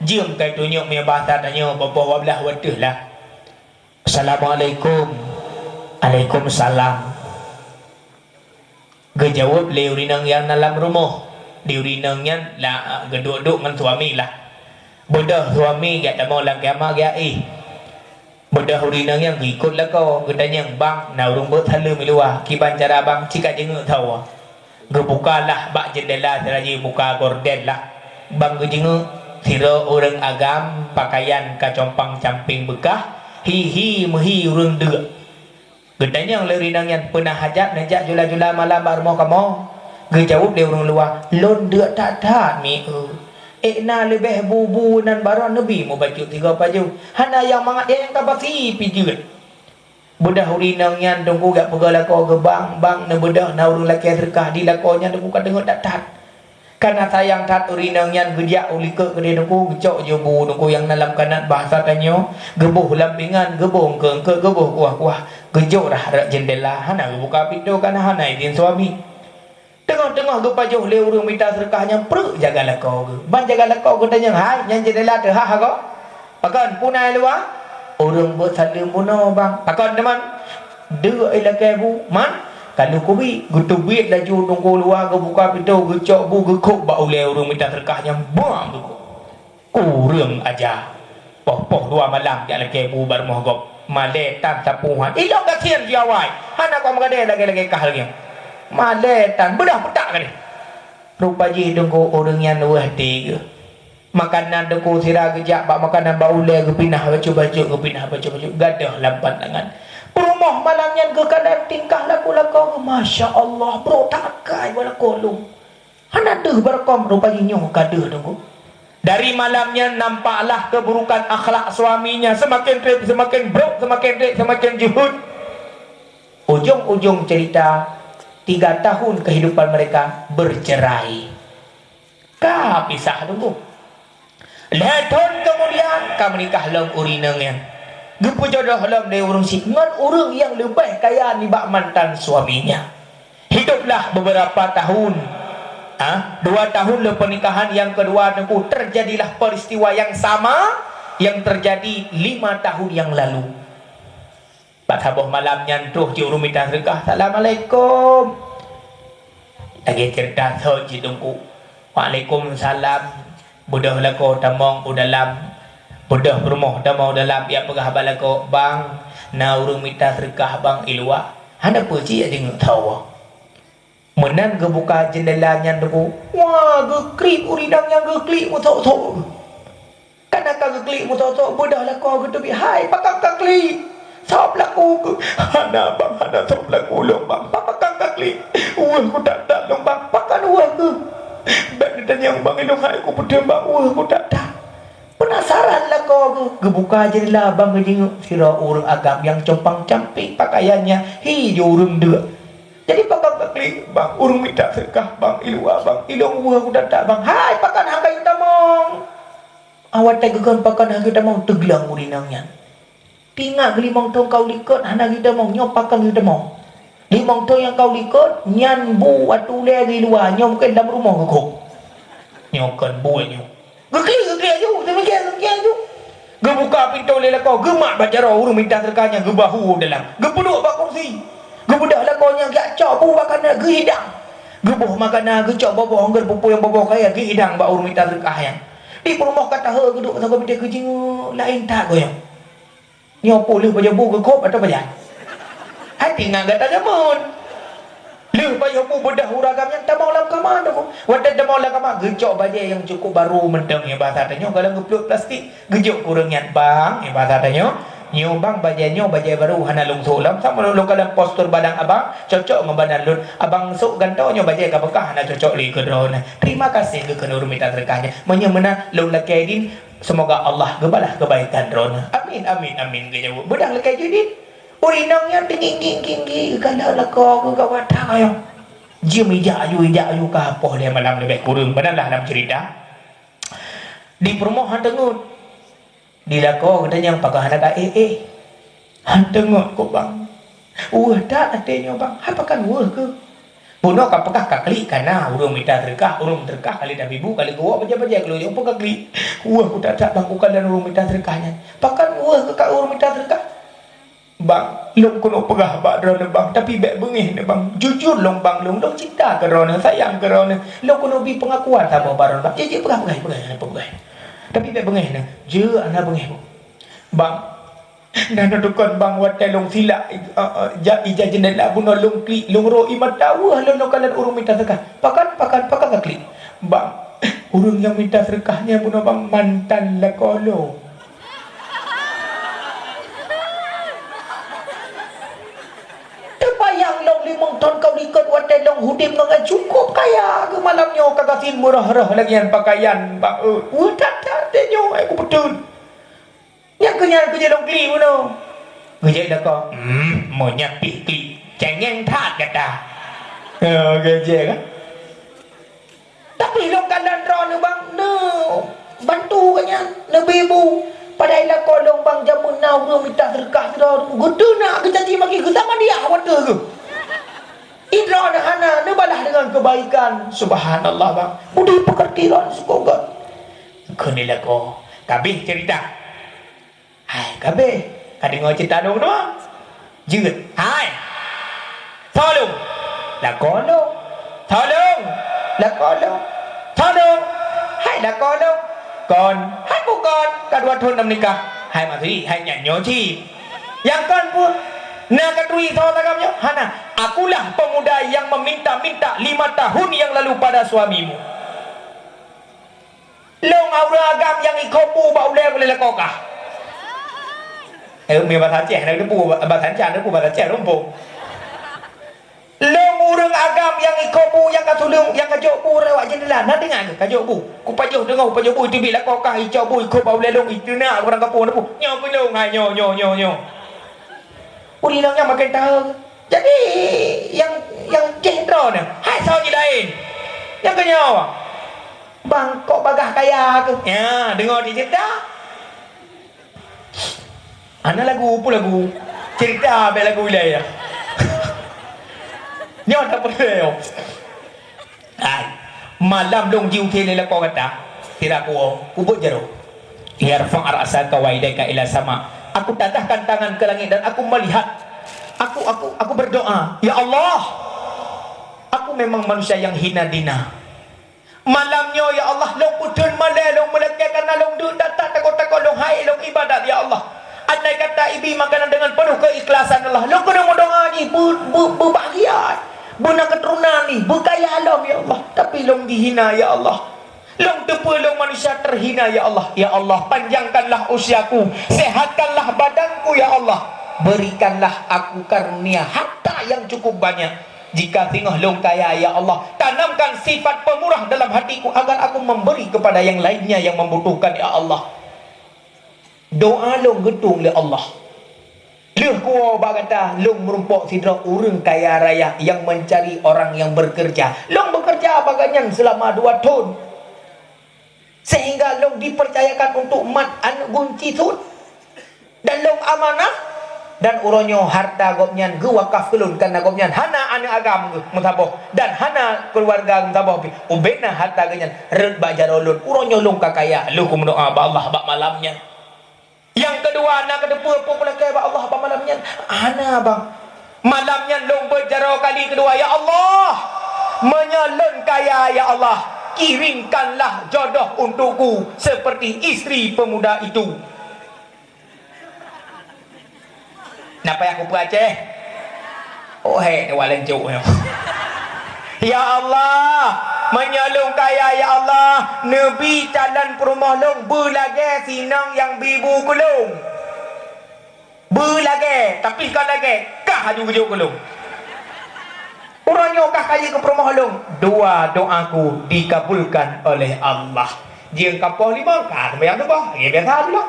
Jeuem ka tunyok meunyoe basa tanyoe, boh dua blaih wateueh lah. "Assalamualaikum." "Alaikumsalam." Geujaweueb lé ureuëng inong nyang na lam rumoh. Di ureuëng inong nyan la, geuduek-duek ngon suami lah. Beudôh suami geujak tamong lam kama geujak éh. Beudôh ureuëng inong nyan geuikot lakoe, geutanyong, "Bang, na ureuëng beuet saleuem i luwa, kiban cara bang, ci ka jeungeuk sawa." Geubukalah bak jeundela sira jih, buka gorden lah. Bang geujeungeuk, sidroe ureuëng agam, pakaian ka compang-camping beukah, hi-hi meuhi ureuëng deuk. Geutanyong lé ureuëng inong nyan, "Peue na hajat neujak jula-jula malam bak rumoh kamoe?" Geujaweueb lé ureuëng luwa, "Lôn deuk that-that mieu. Ék na leubeh bu-bu nan baroe neubi mubacut tiga pajoh. Hana nyang mangat nyang ka basi pih jeuet." Beudôh ureuëng inong nyan Teungku geujak peugah lakoe geuh, "Bang, bang, neubeudôh na ureuëng lakée seureukah di lakoe nyan Teungku ka deungoe that-that." Kana sayang that ureuëng inong nyan geujak u likot keudeh Teungku, geucok jih bu Teungku nyang na lam kanat, bahasa tanyoe, geuboh lam pingan, geuboh eungkôt-eungkôt, geuboh kuah-kuah, geujok rhah rot jeundela, hana geubuka pintoe kana hana idhin suami. Teungoh-teungoh geupajoh lé ureuëng mita seureukah nyan, preuk jaga lakoe geuh. Ban jaga lakoe geutanyong, "Hai, nyan jeundela teuhah agoe? Pakon, peue na i luwa?" "Ureuëng beuet saleuem bunoe, Bang." "Pakon teuma?" "Deuk i lakée bu." "Man, ka lheueh kubi." Geuteubiet laju Teungku luwa, geubuka pintoe, geucok bu, geukhok bak ulée ureuëng mita seureukah nyan, bang, geukhok. Kureueng aja. Poh-poh dua malam jak lakée bu bak rumoh gob. Malée tan sapeue hai. Ilông gasien si awai. Hana kok meugadée lagée-lagée kah lagée. Malée tan, beudôh peutak gadeh. Rupa jih Teungku ureuëng nyan weueh até geuh. Makanan Teungku sira geujak bak makanan bak ulée geupinah bacut-bacut, geupinah bacut-bacut, gadôh lam pandangan. Peurumoh malam nyan geukalon tingkah laku lakoe geuh, masya Allah, brok takai bak lakoe lôn. Hana deuh barokon rupa jih nyoe ka deuh Teungku. Dari malam nyan nampaklah keburukan akhlak suaminya semakin treb, semakin brok, semakin treb, semakin jeuhet. Ujong-ujong cerita, tiga tahun kehidupan mereka bercerai. Ka pisah Teungku. Lhée thon keumudian ka meunikah lom ureuëng inong nyan. Geupeujodoh lom lé ureuëng syiek ngon ureuëng nyang leubeh kaya nibak mantan suaminya. Hiduplah beberapa tahun. Ah, dua tahun lepas pernikahan yang kedua Teungku, terjadilah peristiwa yang sama yang terjadi lima tahun yang lalu. Bak saboh malam nyan troh cit ureuëng mita seudeukah, "Assalamualaikum." Lagée ceurita sot cit Teungku. "Waalaikumsalam." Beudôh lakoe tamong u dalam. Beudôh peurumoh tamong u dalam, jak peugah bak lakoe, "Bang, na ureuëng mita seudeukah bang i luwa." Hana peue cit jak jingieng sawa. Meunan geubuka jeundela nyan teungku. Wah, geuklik ureueng inong nyan geuklik meuthok-thok. Kana ka geuklik meuthok-thok, beudôh lakoe geuteubiet, "Hai, pakon ka klik? Soe peulaku keuh?" "Hana bang, hana soe peulaku lôn bang. Pakon ka klik? Weueh kutat-tat lôn bang. Pakon weueh keuh?" "Bèk neutanyong bang, ilôn hai kupeutheun bang, weueh kutat-tat." Peunasaran lakoe geuh, geubuka jeundela bang geujingieng sidroe ureueng agam nyang compang-camping pakaiannya, hi ju ureueng deuk. Jadi pakon ka klik, "Bang, ureueng mita seudeukah bang, i luwa bang, ilôn weueh kutat-tat bang." "Hai, pakon han kayue tamong?" Awai watèe geukheun pakon han kayue tamong, teugleng ureueng inong nyan. Teuingat geuh limong thôn ka u likot hana geutamong, nyoe pakon geutamong. Limong thôn nyang ka u likot, nyan bu ateueh ulèe geuh i luwa, nyoe mungken lam rumoh geukhôb. Nyoe kon buet nyoe. Geuklik, geuklik aju, demikian, demikian aju. Geubuka pintoe lé lakoe, geumat bak jaroe ureueng mita seudeukah nyan, geubahu u dalam. Geupeuduek bak kursi. Geubeudôh lakoe nyan, geujak cok bu bak kana, geuhidang. Geuboh makanan, geucok boboh, geupeupueng boboh kayèe, geuhidang bak ureueng mita seudeukah nyan. Di peurumoh ka tahe geuduek sagoe bideh geujingieng, laén that goyang. Nyoe peue lheueh pajoh bu geukhôb atau pajan? Hai teuingat gata jameun. Lheueh pajoh bu beudôh ureueng agam nyan tamong lam kama teungku. Watèe tamong lam kama, geucok bajèe nyang cukup barô mantong, nyang bahasa tanyoe, galak geupluet plastik, geujok keu ureueng nyan, "Bang," nyang bahasa tanyoe, "nyoe bang, bajèe nyoe bajèe barô, hana lôn sôk lom, sama lôn kalon postur badan abang, cocok ngon badan lôn. Abang sôk gantoe nyoe bajèe ka beukah, hana cocok lé keu droeneuh." "Terima kasih," geukheun ureueng mita seudeukah nyan. "Meunyoe meunan, lôn lakèe idin, Seumoga Allah geubalah keubaikan droeneuh. Amin, amin, amin," geujaweueb. Beudôh lakèe jih udin. Ureueng inong nyan teunggik-nggik, geukalon lakoe geuh gawat that ayong. Jeuem ijak aju, ijak aju ka poh lhèe malam leubeh kureueng. Meunan lah lam ceurita. Di peurumoh han teungeut. Di lakoe geutanyong, "Pakon hana ka éh-éh?" "Han teungeut kok, Bang." "Weueh that até nyoe, Bang." "Hai pakon weueh keuh?" "Bunoe ka peugah ka klik kana, ureueng mita seudeukah, ureueng seudeukah ka lheueh tabi bu, ka lheueh geuwoe bajèe-bajèe keu lôn, nyoe peue ka klik?" "Weueh kutat-tat, Bang, kukalon ureueng mita seudeukah nyan." "Pakon weueh keuh ka ureueng mita seudeukah?" "Bang, lôn keuneuk peugah bak droeneuh, Bang, tapi bèk beungéh neuh, Bang. Jujur lôn, Bang, lôn, lôn cinta keu droeneuh, sayang keu droeneuh. Lôn keuneuk bri peungakuan saboh bak droeneuh, Bang. Jeuet, jeuet, peugah, peugah, hana peue peugah. Tapi bèk beungéh neuh." "Jeuet, hana beungéh, Bu." "Bang, na neudukon, Bang, watèe lôn silak, eh, eh, ja-, ija jeundela bunoe lôn klik, lôn rô ié mata, weueh lôn, lôn kalon ureueng mita seudeukah." "Pakon, pakon, pakon ka klik?" "Bang, ureueng nyang mita seudeukah nyan bunoe, Bang, mantan lakoe lôn." Teubayang lôn limong thôn ka u likot watèe lôn udép ngon, ngon cukôp kaya keuh, malam nyoe ka gasien meurôh-rôh lagèe nyan pakaian, Bang, eh. Weueh that-that nyoe, hai kupeutheun. Nyan keuh nyan keuh jeuet lôn klik bunoe. Geujak lakoe, "Hmm, meunyo pih klik, cengeng that gata." Ha, geujak kan? Tapi lôn kalon droeneuh, Bang, neubantu geuh nyan, neubri bu. Padahai lakoe lôn, Bang, jameun na ureueng mita seudeukah sidroe, geuteunak geucaci maki geusamadiah watèe geuh. Droeneuh hana neubalah deungon keubaikan. Subhanallah, Bang. Budi peukeurti droeneuh sukôt göt. Kheun lé lakoe, "Ka abéh ceurita?" "Hai, ka abéh. Ka deungö ceurita lôn teuma?" "Jeuet." "Hai! Soe lôn?" "Lakoe lôn." "Soe lôn?" "Lakoe lôn." "Soe lôn?" "Hai, lakoe lôn." "Kon." "Hai, bukon. Ka dua thôn na meunikah." "Hai, maksud jih, hai nyan nyoe cit." "Nyang kon peue? Na ka turi soe tagam nyoe?" "Hana." "Akulah pemuda yang meminta-minta lima tahun yang lalu pada suamimu." Lôn ureueng agam nyang ikôt bu bak ulèe, ulèe lakoe kah? Eh, umi bahasa Aceh, na teupeue bahasa Aceh, na teupeue bahasa Aceh, rumpok. Lôn ureueng agam nyang ikôt bu, nyang ka tuleueng, nyang ka jok bu lewat jeundela. Na deungoe kah, ka jok bu? Kupajoh deungoe, kupajoh bu, iteubiet lakoe kah, icok bu, ikôt bak ulèe lôn, iteunak ureueng gampông na bu. Nyoe keuh lôn, hai, nyoe, nyoe, nyoe, nyoe. Ureueng inong nyan maken tahe. Jadi, nyang, nyang ceh droeneuh, hai soe jih laén. Nyang keu nyoe, Bang, kok bagah kaya keuh. Ya, deungoe di ceurita. Ana lagu, peue lagu? Ceurita bèk lagu ilèe ya. Nyoe tak peureulèe. Hai, malam lôn jiusé lé lakoe gata, sira kuwoe, kubeuet jaroe. Irfa' ra'saka wa yadayka ila sama. Aku tatahkan tangan ke langit dan aku melihat. Aku, aku, aku berdoa, "Ya Allah, aku memang manusia yang hina dina. Malam nyoe, ya Allah, lôn peutheun malèe lôn meulakèe kareuna lôn deuk that-that, takot-takot lôn hai lôn ibadat, ya Allah." Andai kata ibi makanan dengan penuh keikhlasan Allah, lôn keuneuk meudoa jih beu-, beu-, beubahgia, beuna keuturonan jih, beukaya lom ya Allah, tapi lôn jihina ya Allah. Lôn teupeue lôn manusia terhina ya Allah. Ya Allah, panjangkanlah usiaku, sehatkanlah badanku ya Allah. Berikanlah aku karunia harta yang cukup banyak. Jika singoh lôn kaya ya Allah, tanamkan sifat pemurah dalam hatiku agar aku memberi kepada yang lainnya yang membutuhkan ya Allah. Doa lôn geutueng lé Allah. Lheueh kuwoe bak gata, lôn meurumpok sidroe ureuëng kaya raya nyang meucari orang nyang beukeureuja. Lôn beukeureuja bak gobnyan seulama dua thon. Seuhingga lôn jipeucayakan untuk mat aneuëk gunci sut. Dan lôn amanah, dan uroe nyoe harta gobnyan geuwakaf keu lôn, kareuna gobnyan hana aneuëk agam geuh meusaboh, dan hana keuluwarga meusaboh pih. Ubena harta gobnyan rhot bak jaroe lôn. Uroe nyoe lôn ka kaya, lôn kumeudoá bak Allah bak malam nyan. Nyang keudua, na kateupeue peue lakée bak Allah bak malam nyan? Hana, bang. Malam nyan lôn beuet jaroe kali keudua, "Ya Allah, meunyoe lôn kaya, ya Allah, kirimkanlah jodoh untukku seperti istri pemuda itu." Na payah kupeue Aceh? Oh, hék, waleuen cok nyoe. Ya Allah, meunyoe lôn kaya, ya Allah, neubi calon peurumoh lôn beulagée sinong nyang bi bu keu lôn. Beulagée, tapi kon lagée, kah laju geujok keu lôn. Uroe nyoe kah kaya keu peurumoh lôn, dua doaku dikabulkan oleh Allah. Jeuet kapoh limong, ka seumayang suboh, lagée biasa dulu.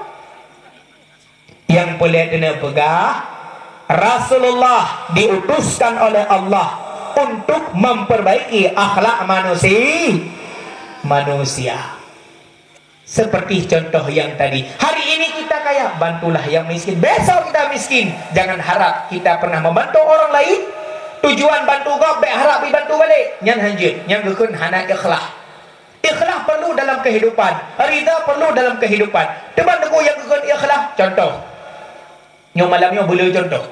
Nyang peureulée teuneuk peugah, Rasulullah diutuskan oleh Allah untuk memperbaiki akhlak manusi-, manusia. Seperti contoh yang tadi, hari ini kita kaya, bantulah yang miskin. Besok kita miskin, jangan harap kita pernah membantu orang lain. Tujuan bantu gob, bék harap dibantu balik. Nyan hanjeuet, nyan geukheun hana ikhlas. Ikhlas perlu dalam kehidupan, rida perlu dalam kehidupan. Teuma teungku nyang geukheun ikhlas, contoh. Nyoe malam nyoe beu le contoh.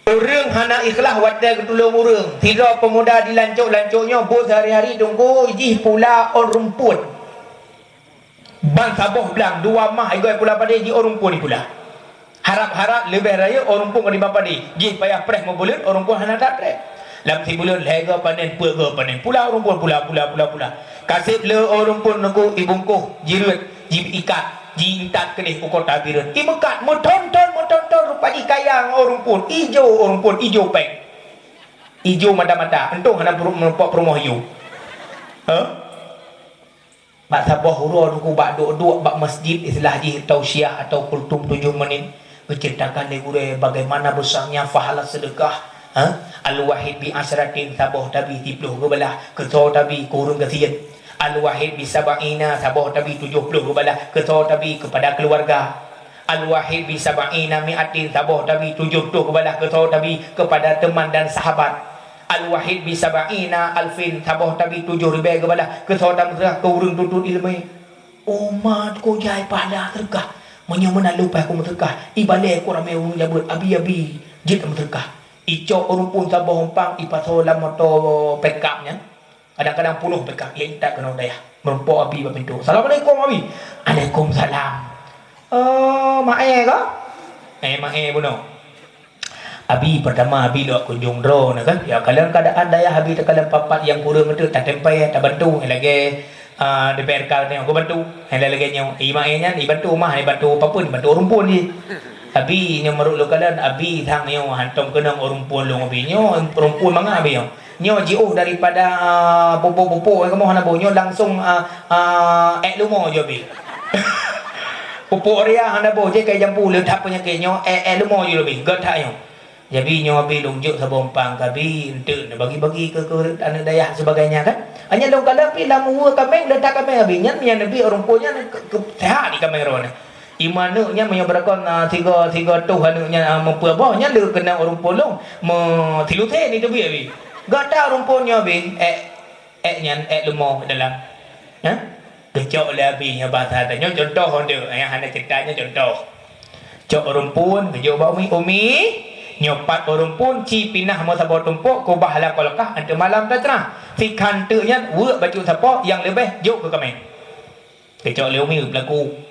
Ureuëng hana ikhlas watée geutulông ureuëng. Sidroe peumuda di lancok-lancok nyoe buet sehari-hari teungku jih pula ôn rumpun. Ban saboh blang, dua mah igoe pula padé jih ôn rumpun pula. Harab-harab leubeh rayeuk ôn rumpun ketimbang padé. Jih payah preh meubuleuen, ôn rumpun hana that preh. Lam sibuleuen lhée goe panen, peuet goe panen. Pula ôn rumpun, pula, pula, pula, pula. Kaseb le ôn rumpun teungku ibungkoh, jireuet, jiikat, jiintat keudeh u kota Bireuen. Imeukat meuthon-thon, meuthon-thon rupa jih kaya ngon ôn rumpun. Ijo ôn rumpun, ijo péng. Ijo mata-mata. Untông hana peurumoh, peurumoh ijo. Hah? Bak saboh uroe teungku bak duek-duek bak masjid, istilah jih tausiah atau kultum tujoh menit, geuceuritakan lé gurée bagaimana besarnya pahala sedekah, ha? Al-wahid bi asyratin, saboh tabi siploh geubalah keu soe tabi keu ureuëng gasien. Al-wahid bi sab'ina, saboh tabi tujoh ploh geubalah keu soe tabi keupada keuluwarga. Al-wahid bi sab'ina mi'atin, saboh tabi tujoh ploh geubalah keu soe tabi keupada teuman dan sahabat. Al-wahid bi sab'ina alfin, saboh tabi tujoh ribée geubalah keu soe tabi keu ureuëng tuntut iéleumé. Umat kujai pahala teuka. Meunyoe meunan lupah ku meuteuka, ibalée ku ramé ureuëng jabeut abi-abi jeuet meuteuka. Icok rumpun saboh umpang ipasoe lam moto pekap nyan. Kadang-kadang puluh pekap, ya intat keunoe dayah. Meureumpok abi bak pintoe. "Assalamualaikum, Abi." "Alaikumsalam." "Oh, Mae ka?" "Eh, Mae bunoe." Abi, pertama Abi lok kunjong droe na kan. Ya, kalon keadaan dayah Abi teukalon papat nyang kureueng tu, tatempé, tabantu, lagée, ah, D P R K nyoe, aku bantu. Lagée nyoe, i Mae nyan, ibantu mah, ibantu apa pun, ibantu rumpun jih. Abi nyoe meurok lôn kalon, Abi sang nyoe hantom keunong rumpun lôn Abi. Nyoe rumpun mangat Abi nyoe. Nyoe jiôh daripada, ah, pupuk-pupuk kamoe hana boh. Nyoe langsung, ah, ah, ék lumo jih Abi. Pupuk urea hana boh, jih kai jampu le that peunyakét nyoe, ék, ék lumo jih Abi. Gét that nyoe. Jadi nyoe Abi lôn jok saboh umpang keu Abi, enteuk neubagi-bagi keu, keu aneuk dayah sebagainya kan. Hanya lôn kalon pi lam uwe kaméng, le that kaméng Abi. Nyan, nyan Abi rumpun nyan ke, ke, sehat di kaméng droeneuh. Iman neuk nyan meunyoe beurakon, ah, sigo, sigo toh aneuk nyan, ah, meupeuboh, nyan le keunong rumpun lôn. Meusilusén itu bi Abi. Gata rumpun nyoe Abi, ék, ék nyan, ék lumo dalam. Ha? Geucok lé Abi nyoe basa tanyoe contoh nyoe, nyang hana cerita nyoe contoh. Cok rumpun, geujok bak Umi, "Umi, nyoe pat rumpun ci pinah meusaboh tumpok kubah lam kulkas, enteuk malam taceurah. Sikhan teuk nyan weuek bacut sapo nyang leubeh jok keu kaméng." Geucok lé Umi beulaku.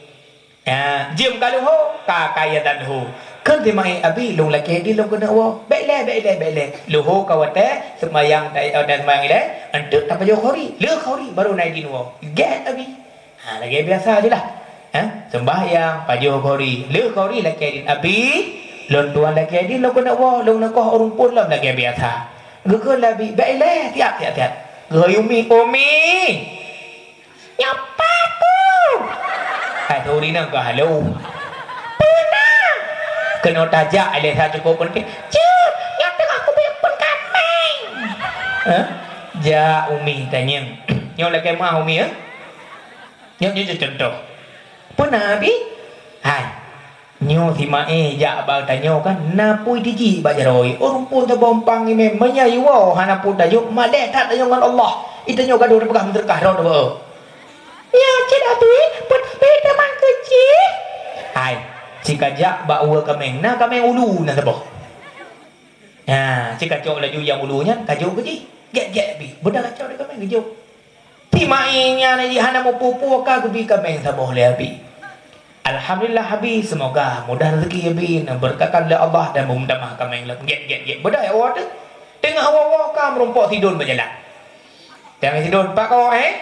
Ha, jeuem ka leuho, ka, ka ia dan leuho. Kheun si Maé, "Abi, lôn lakée di lôn keuneuk woe." "Bék lé, bék lé, bék lé. Leuho ka watée seumayang, ta-, watée seumayang ilée, eunteuk tapajoh khauri. Lheuh khauri, barô na idin woe." Gét Abi. Ha, lagée biasa je lah. Ha, seumbahyang, pajoh khauri. Lheuh khauri lakée idin, "Abi, lôn tuan lakée idin lôn keuneuk woe, lôn neukoh ureuëng phon lom lagée biasa." Geukheun lé Abi, "Bék ilée, siap, siap, siap." Geuhôi Umi, "Umi!" "Nyoe pat, Pu?" Hai, turi na ka halo. "Peue na?" "Keunoe tajak ilée sa cukôp peunteng." "Jeuet, nyoe teungoh kubiet peukaméng." Hah? Jak Umi tanyong. Nyoe lakée meuah Umi, eh? Nyoe, nyoe, nyoe contoh. "Peue na, Abi?" Hai. Nyoe si Maé jak bak tanyoe kan, na pui tiji bak jaroe. Oh, rumpun teubompang imé, meunyoe iwoe hana pui tajok, malée that tanyoe ngon Allah. Itanyoe gadoh teupeugah meuseudeukah droe teuboh. "Nyoe cit Abi, peutabé teuma keu jih." Hai, si kajak bak uwa kaméng, na kaméng ulu na teuboh. Nah, si kacok laju nyang ulu nyan, kajok keu jih. Gét-gét Abi, beudang kacok di kaméng geujok. Si Maé nyan jih hana meupeue-peue ka geubi kaméng saboh lé Abi. Alhamdulillah Abi, seumoga mudah rezeki Abi, neubeureukakan lé Allah dan beumeutamah kaméng lom. Gét, gét, gét. Beudôh ya woe teuh. Teungoh woe-woe ka meurumpok sidon bak jalan. Teungoh sidon, "Pat kawoe, eh?"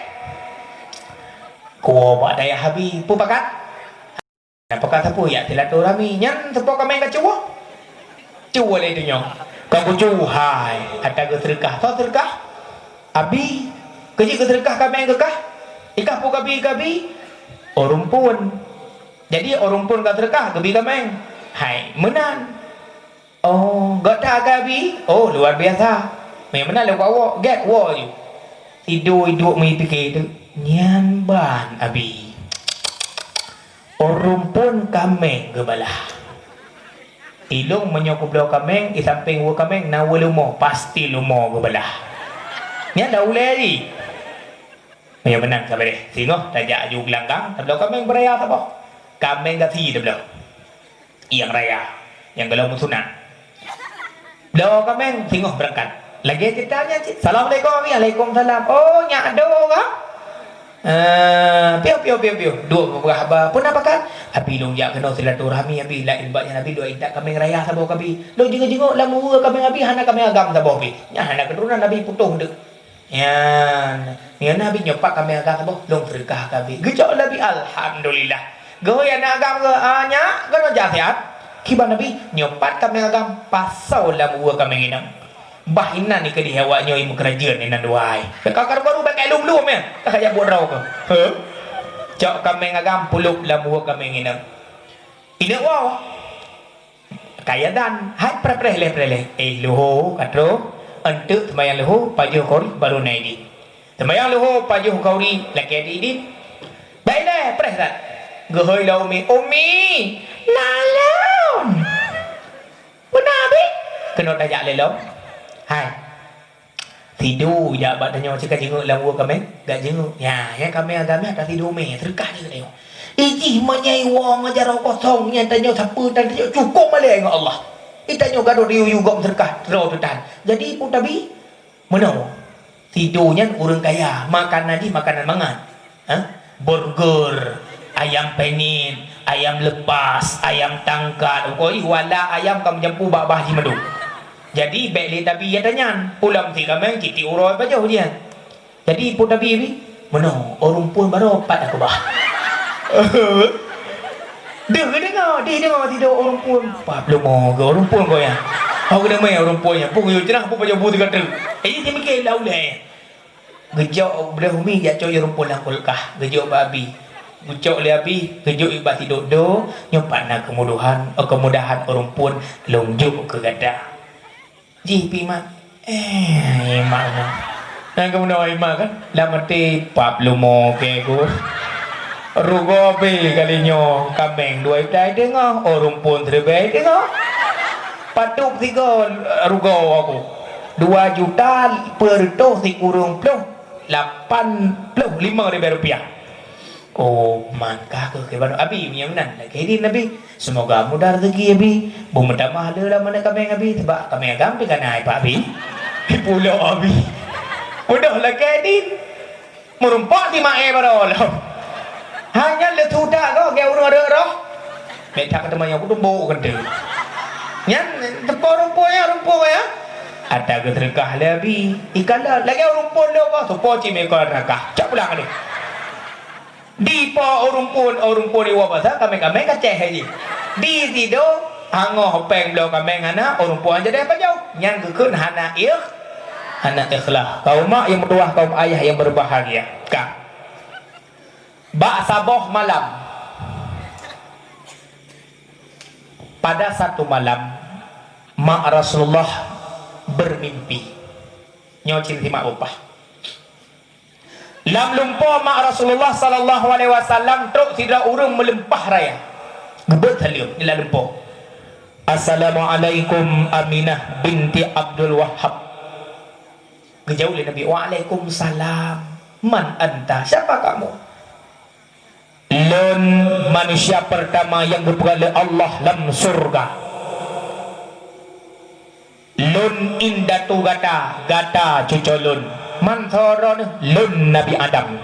"Kuwoe bak dayah Abi." "Peue pakat?" Nyan pakat sapeue, jak silaturahmi. Nyan sapeue kaméng ka cuwoe? Cuwoe lé donya. Ka kucu, hai, ata geuseudeukah. Soe seudeukah? Abi. Keu jih geuseudeukah kaméng keu kah? Ikah peue kabi-kabi? Oh, rumpun. Jadi, oh, rumpun ka seudeukah, geubi kaméng. Hai, meunan. Oh, gata ka Abi? Oh, luar biasa. Memang lé awak, gét woe ju. Sidoi duek meupiké tu. Nyan ban Abi. Ureuëng phon kaméng geubalah. Ilong meunyoe kubloe kaméng, di sampéng uwa kaméng na uwa leumo, pasti leumo geubalah. Nyan dah ulée jih. Meunyoe meunan sabe deh, singoh tajak aju geulanggang, tabloe kaméng beuraya saboh. Kaméng gasi tabloe. Nyang raya, nyang gohlom meusunat. Bloe kaméng, singoh beurangkat. Lagée ceurita nyan cit. "Assalamualaikum." "Waalaikumsalam." "Oh, nyak Ado kah?" "Eh, piôh, piôh, piôh, piôh." Duek peugah haba. "Peue na pakat?" "Abi, lôn jak keunoe silaturahmi, Abi. Laén bak nyan, Abi, lôn intat kaméng raya saboh keu Abi. Lôn jingok-jingok lam uwa kaméng Abi, hana kaméng agam saboh, Abi. Nyan hana keuturonan Abi putôh deuek." Nyan, nyan Abi nyoe pat kaméng agam saboh, lôn seudeukah keu Abi. Geucok lé Abi, alhamdulillah. Geuhôi aneuk agam geuh, "Ah, nyak, keunoe jak siat." "Kiban Abi?" "Nyoe pat kaméng agam, pasoe lam uwa kaméng inong. Bah inan ikeudeh awak nyoe meukeurajeuen inan duai. Ka karu-karu bak lom-lom ya, ka jak buet droe keuh." He? Cok kaméng agam pulop lam uwa kaméng inong. Ineuk woe. Kaya dan, hai preh-preh leh, preh leh. Eh, leuho, ka troh. Eunteuk seumayang leuho, pajoh khauri, barô na idin. Seumayang leuho, pajoh khauri, lakée di idin. Bék lé, preh that. Geuhôi lom Umi, "Umi, na lôn." "Peue na, Abi?" "Keunoe tajak lé lom." Hai. Sidoi jak bak tanyoe, cit ka jingok lam uwa kaméng, gak jingok. Nya, nya kaméng agam nyan ata sidoi mé, seudeukah jih tanyoe. Ijih meunyoe iwoe ngon jaroe kosong nyan tanyoe sapeue tan tanyoe cukôp malée ngon Allah. Itanyoe gadôh di yuyu gob seudeukah, droe teuh tan. Jadi, peue tabi? Meunoe. Sidoi nyan ureuëng kaya, makanan jih makanan mangat. Ha? Burger, ayam penyet, ayam lepas, ayam tangkat. Pokok jih wala ayam ka meujampu bak bah jih mandum. Jadi, bék lé tabi ata nyan. Pulang si kaméng cit uroe pajoh jih. Jadi, peue tabi, Bi? Meunoe, ureuëng phon barô pat aku bah. Deuh geudeungoe, deuh deungoe sidroe ureuëng phon. Pat leumo keu ureuëng phon keu nyan. Hok geudeungoe ureuëng phon nyan, peue geuyue ceurah, peue pajoh bu teuka treuk. Eh, jih mike lam ulée. Geujok, blah Umi jak cok ureuëng phon lam kulkah, geujok bak Abi. Geucok lé Abi, geujok bak sidok do, nyoe pat na keumudahan, eh, keumudahan ureuëng phon lôn jok keu gata. Jih pi mak, eh, mak nyoe. Nyang keumudahan mak kan, lam até pap leumo keu ku. Rugoe pi kali nyoe, kaméng dua juta teungoh, ureuëng phon siribée teungoh. Patôb sigoe rugoe aku. Dua juta peuet reutôh sikureueng ploh lapan ploh lima ribée rupiah. Oh, man ka keuh keu baroe Abi, meunyoe meunan lagée di Nabi. Seumoga mudah rezeki Abi. Beumeutamah le lam aneuk kaméng Abi, sabab kaméng agam pi ka na ipak Abi. Ipulok Abi. Mudah lagée di. Meurumpok si Maé baroe lom. Hanya le tudak kau, gaya ureuëng ada roh. Beda kata maya aku tumbuk kentang. Nyan, teupo rumpun ya, rumpun ya. Ada geuseudeukah lé Abi. Ikala, lagée rumpun lé Allah, tupo cit meuikot rakah. Cak pulang deh. Di po rumpun, rumpun iwa basa, kami-kami kaceh haji. Di sido, hangoh peng bloe kameng hana, rumpun jadi apa jauh. Nyan geukheun hana ikh, hana ikhlas. Kaum mak yang bertuah, kaum ayah yang berbahagia. Ka. Bak saboh malam, pada satu malam, mak Rasulullah bermimpi. Nyoe cit simak upah. Lam lumpoe mak Rasulullah sallallahu alaihi wasallam trok sidroe ureuëng meuleumpah raya. Geubeuet saleuem di lam lumpoe. "Assalamualaikum Aminah binti Abdul Wahhab." Geujaweueb lé Nabi, "Waalaikumsalam. Man anta? Siapa kamu?" "Lôn manusia pertama nyang geupeugah lé Allah lam syurga. Lôn indatu gata, gata cuco lôn. Man soe droeneuh?" "Lôn Nabi Adam."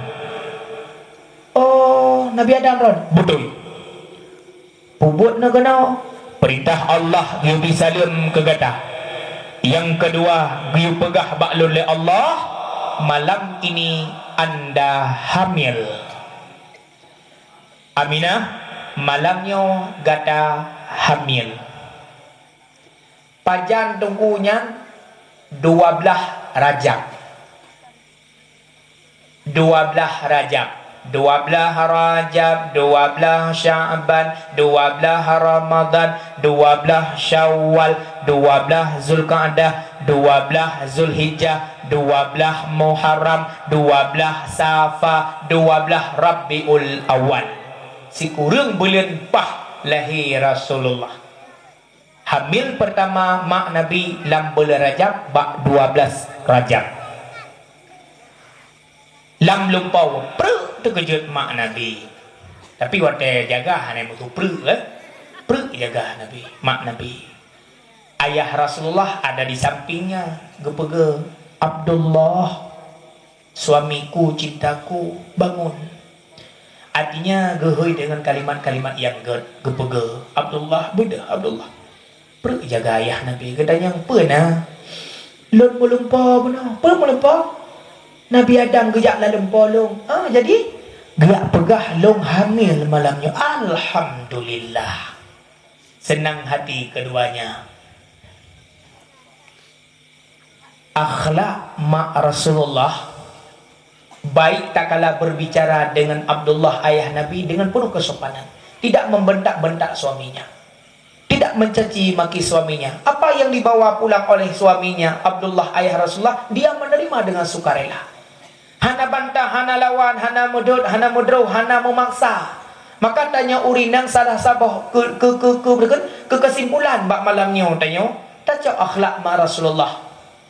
"Oh, Nabi Adam droen?" "Beutôi." "Peubuet neuh keunoe?" "Peurintah Allah geuyue bi saleuem keu gata. Nyang keudua, geuyue peugah bak lôn lé Allah, malam ini anda hamil." "Aminah, malam nyoe gata hamil." "Pajan teungku nyan?" "Dua blaih Rajab." Dua blaih Rajab. Dua blaih Rajab, dua blaih Sya'ban, dua blaih Ramadan, dua blaih Syawal, dua blaih Zulqa'dah, dua blaih Zulhijjah, dua blaih Muharram, dua blaih Safa, dua blaih Rabiul Awal. Sikureueng buleuen paih lahé Rasulullah. Hamil pertama mak Nabi lam buleuen Rajab bak dua blaih Rajab. Lam lumpoe preuk teukeujot mak Nabi. Tapi watée jaga hana meusu preuk, eh. Preuk jaga Nabi, mak Nabi. Ayah Rasulullah ada di sampingnya, geupeugah, "Abdullah, suamiku, cintaku, bangun." Artinya, geuhôi dengan kalimat-kalimat nyang gét, geupeugah, "Abdullah, beudôh, Abdullah." Preuk jaga ayah Nabi, geutanyong, "Peue na?" "Lôn meulumpoe bunoe." "Peue meulumpoe?" "Nabi Adam geujak lam lumpoe lôn." "Ah, jadi?" "Geujak peugah lôn hamil malam nyoe." Alhamdulillah. Senang hati keduanya. Akhlak mak Rasulullah, baik tatkala berbicara dengan Abdullah ayah Nabi dengan penuh kesopanan, tidak membentak-bentak suaminya, tidak mencaci maki suaminya. Apa yang dibawa pulang oleh suaminya, Abdullah ayah Rasulullah, dia menerima dengan sukarela. Hana bantah, hana lawan, hana meudot, hana meudroh, hana meumaksa. Maka tanyoe ureuëng inong salah saboh keu, keu, keu, keu, keu, keu kesimpulan bak malam nyoe tanyoe, tacok akhlak ma Rasulullah.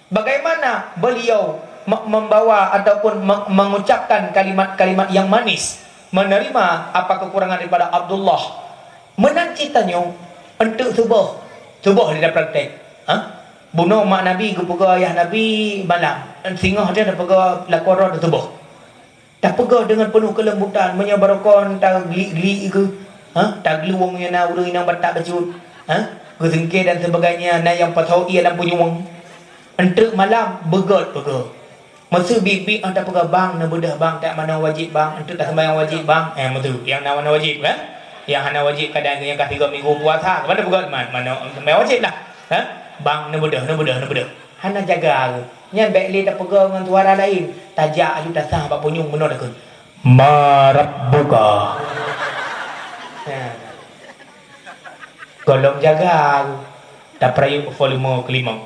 Bagaimana beliau me-, membawa ataupun me-, mengucapkan kalimat-kalimat yang manis, menerima apa kekurangan daripada Abdullah. Meunan cit tanyoe, eunteuk suboh, suboh di praktek. Ha? Bunoe mak Nabi geupeugah ayah Nabi malam, singoh dia tapeugah lakoe droe suboh. Tapeugah deungon peunoh keulembutan, meunyoe barokon taglik-glik keu, ha? Taglueng nyang na ureuëng inong batak bacut, ha? Geuseungkée dan sebagainya, na nyang pasoe ie lam punyueng. Eunteuk malam, beugét peugah. Meuseu biet-biet, ah, tapeugah, "Bang, neubeudôh, Bang, tak manoe wajéb, Bang, eunteuk taseumbahyang wajéb, Bang." Eh, meuseu, nyang na manoe wajéb, kan? Nyang hana wajéb, kadang nyang ka tiga minggu puasa, mana peugah, "Man, manoe seumbahyang wajéb lah." Ha? "Bang, neubeudôh, neubeudôh, neubeudôh." Hana jaga. Nyan bék lé tapeugah ngon suara laén. Tajak aju tasah bak punyueng bunoe takheun, "Ma rabbuka?" Nah. Gohlom jaga. Tapeurayeuk volume kelima.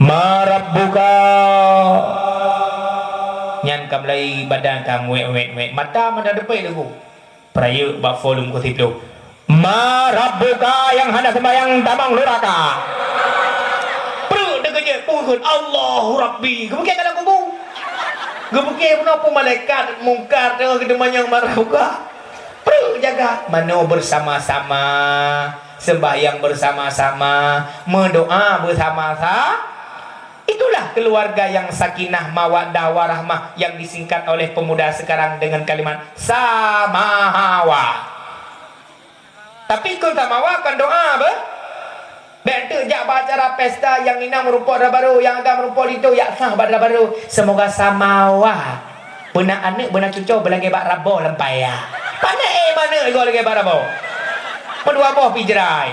"Ma rabbuka?" Nyan ka mulai badan ka muet-muet-muet. Mata mana depan lagu. Peurayeuk bak volume ke siplôh. "Ma rabbuka nyang hana seumbahyang tamong nuraka." Preuk teukeujot, peue kheun, "Allahu Rabbi." Geupeugét dalam kubu. Geupeugét bunoe peue malaikat mungkar teungoh geuteumanyong "Ma rabbuka." Preuk jaga. Manoe bersama-sama, seumbahyang bersama-sama, meudoa bersama-sama. Itulah keluarga yang sakinah, mawaddah, warahmah yang disingkat oleh pemuda sekarang dengan kalimat samawa. Tapi kon samawa kon doa beh. Bèk teuk jak bak acara pesta nyang inong meurumpok dara barô, nyang agam meurumpok linto, jak sah bak dara barô. Semoga samawa. Beuna aneuk, beuna cuco beulagèe bak rabo lam paya. Pané éh maneuk igoe lagèe bak rabo. Meudua boh pih jrai.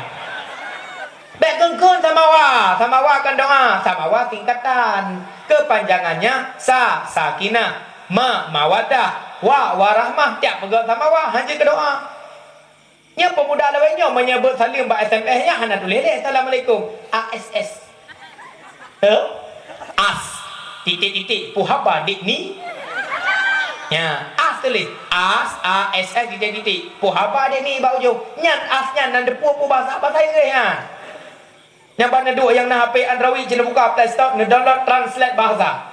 Bèk keun-keun samawa, samawa kon doa, samawa singkatan. Kepanjangannya sa, sakinah, ma, mawaddah, wa, warahmah. Tiep peugah samawa, hanjeuet keu doa. Nyan peumuda lawét nyoe meunyo beuet saleuem bak S M S nyan hana tuléh lé, "Assalamualaikum." A S S. Heh? As. Titik-titik. Peue haba dek ni? Nya, as tuléh. As, A S S, titik-titik. Peue haba dek ni bak ujong. Nyan as nyan nan teupeue peue bahasa, bahasa Inggréh nyan. Nyan ban neuduek nyang na H P Android, cit neubuka Play Store, neudownload translate bahasa.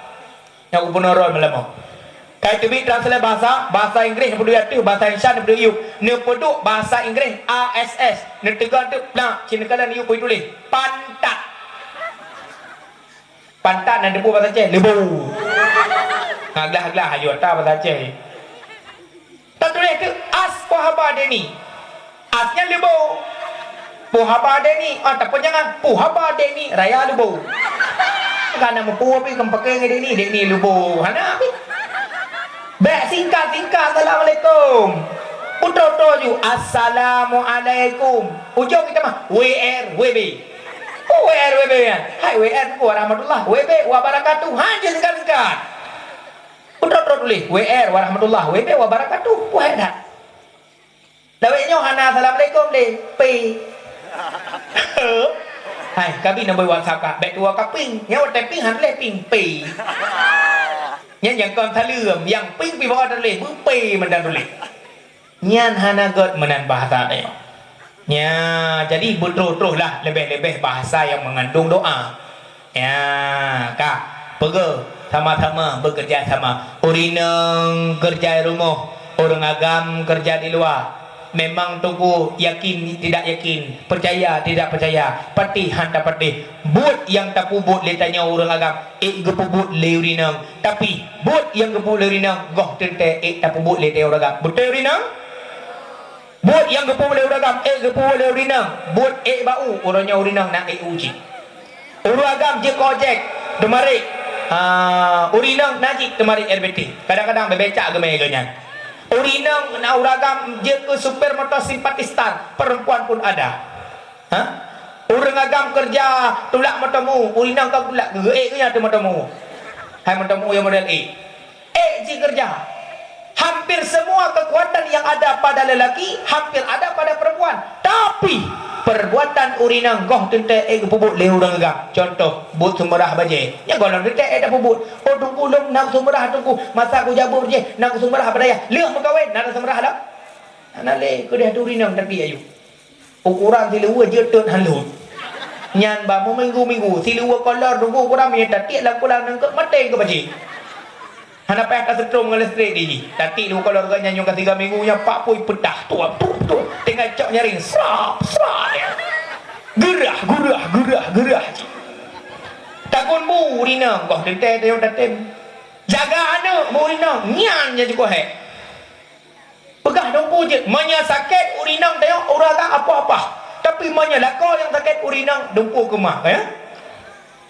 Nyang gubunur rot meulamoe. Kai teubiet translate bahasa, bahasa Inggréh neupeuduek ateueh, bahasa Indonesia neupeuduek yup. Neupeuduek bahasa Inggréh A S S, neuteugon teuk plak, cit neukalon yup beu tuléh, pantat. Pantat nan teupeue bahasa Aceh, leubô. Glah-glah aju ata bahasa Aceh. Tatuléh teuk as peue haba dek ni. As nyan leubô. Peue haba dek ni, ah, tapeunyangan, peue haba dek ni, raya leubô. Ka na meupeue pih keu pakè ngon dek ni, dek ni leubô. Hana pih. Bèk singkat-singkat, "Assalamualaikum." Beutôi-toi ju, "Assalamualaikum." Ujong kita mah, W R W B. Oh, W R W B nyan. Hai W R, warahmatullah. W B, wabarakatuh. Ha, jeuet singkat-singkat. Beutôi-toi tuléh, W R warahmatullah, W B wabarakatuh. Wah, that. Lawét nyoe hana assalamualaikum lé. P. Hai, kabi nombor WhatsApp ka. Bèk tuwoe ka ping. Nyoe watèe ping hana tuléh ping. P. Nyan nyang kon saleuem, nyang ping pih bak tuléh, beu P mantong tuléh. Nyan hana gèt meunan bahasa tanyoe. Nya, jadi beutroh-troh lah leubeh-leubeh bahasa nyang meungandong doa. Ya, ka. Peugah, sama-sama bekerja sama. Ureueng inong keureuja di rumoh, ureueng agam keureuja di luwa. Memang teungku yakin tidak yakin, percaya tidak percaya, patéh han tapatéh. Buet nyang tapeubuet lé tanyoe ureueng agam, ék geupeubuet lé ureueng inong. Tapi, buet nyang geupeubuet lé ureueng inong, goh teuntèe ék tapeubuet lé tanyoe ureueng agam. Beutôi ureueng inong? Buet nyang geupeubuet lé ureueng agam, ék geupeubuet lé ureueng inong. Buet ék bak u, uroe nyoe ureueng inong na ék u cit. Ureueng agam jeuet keu ojek, teumarit. Ah, ureueng inong na cit teumarit R B T. Kadang-kadang bèk becak geumè geuh nyan. Ureueng inong na ureueng agam jeuet keu supir moto simpati star, perempuan pun ada. Ha? Ureueng agam keureuja tulak moto mu, ureueng inong ka tulak geuh, ék geuh nyan ateueh moto mu. Hai moto mu nyang model ék. Ék jikeureuja. Hampir semua kekuatan yang ada pada lelaki, hampir ada pada perempuan. Tapi, perbuatan ureueng inong goh teuntèe ék geupeubuet lé ureueng agam. Contoh, buet seumeurah bajèe. Nyan goh lom teuntèe ék tapeubuet. Oh, teungku lôn na seumeurah teungku. Masa kujak buet bajèe, na seumeurah bak dayah. Lheueh meukawen, na seumeurah lom. Hana lé, keudeh ateueh ureueng inong tapi ayu. Ukuran siluweue jeuet teuh han lheueh. Nyan bak meuminggu-minggu, siluweue kolor teungku ukuran meunyo tatiek lam kulang nangkeuek maté keu pacé. Hana payah taseutrom ngon listrik di jih. Tatiek siluweue kolor geuh nyan nyoe ka tiga minggu nyan pak pui peudah tuap tuap tuap. Tinggai cok nyaring srap srap. Geurah geurah geurah geurah. Tagun bu ureueng inong goh teuntèe tayong tatem. Jaga aneuk bu ureueng inong nyan nyang jikoh hék. Peugah dumpeue jeuet, meunyoe sakét ureueng inong tanyoe ureueng agam apoh-apoh. Tapi meunyoe lakoe nyang sakét ureueng inong dumpeue keumah, ya.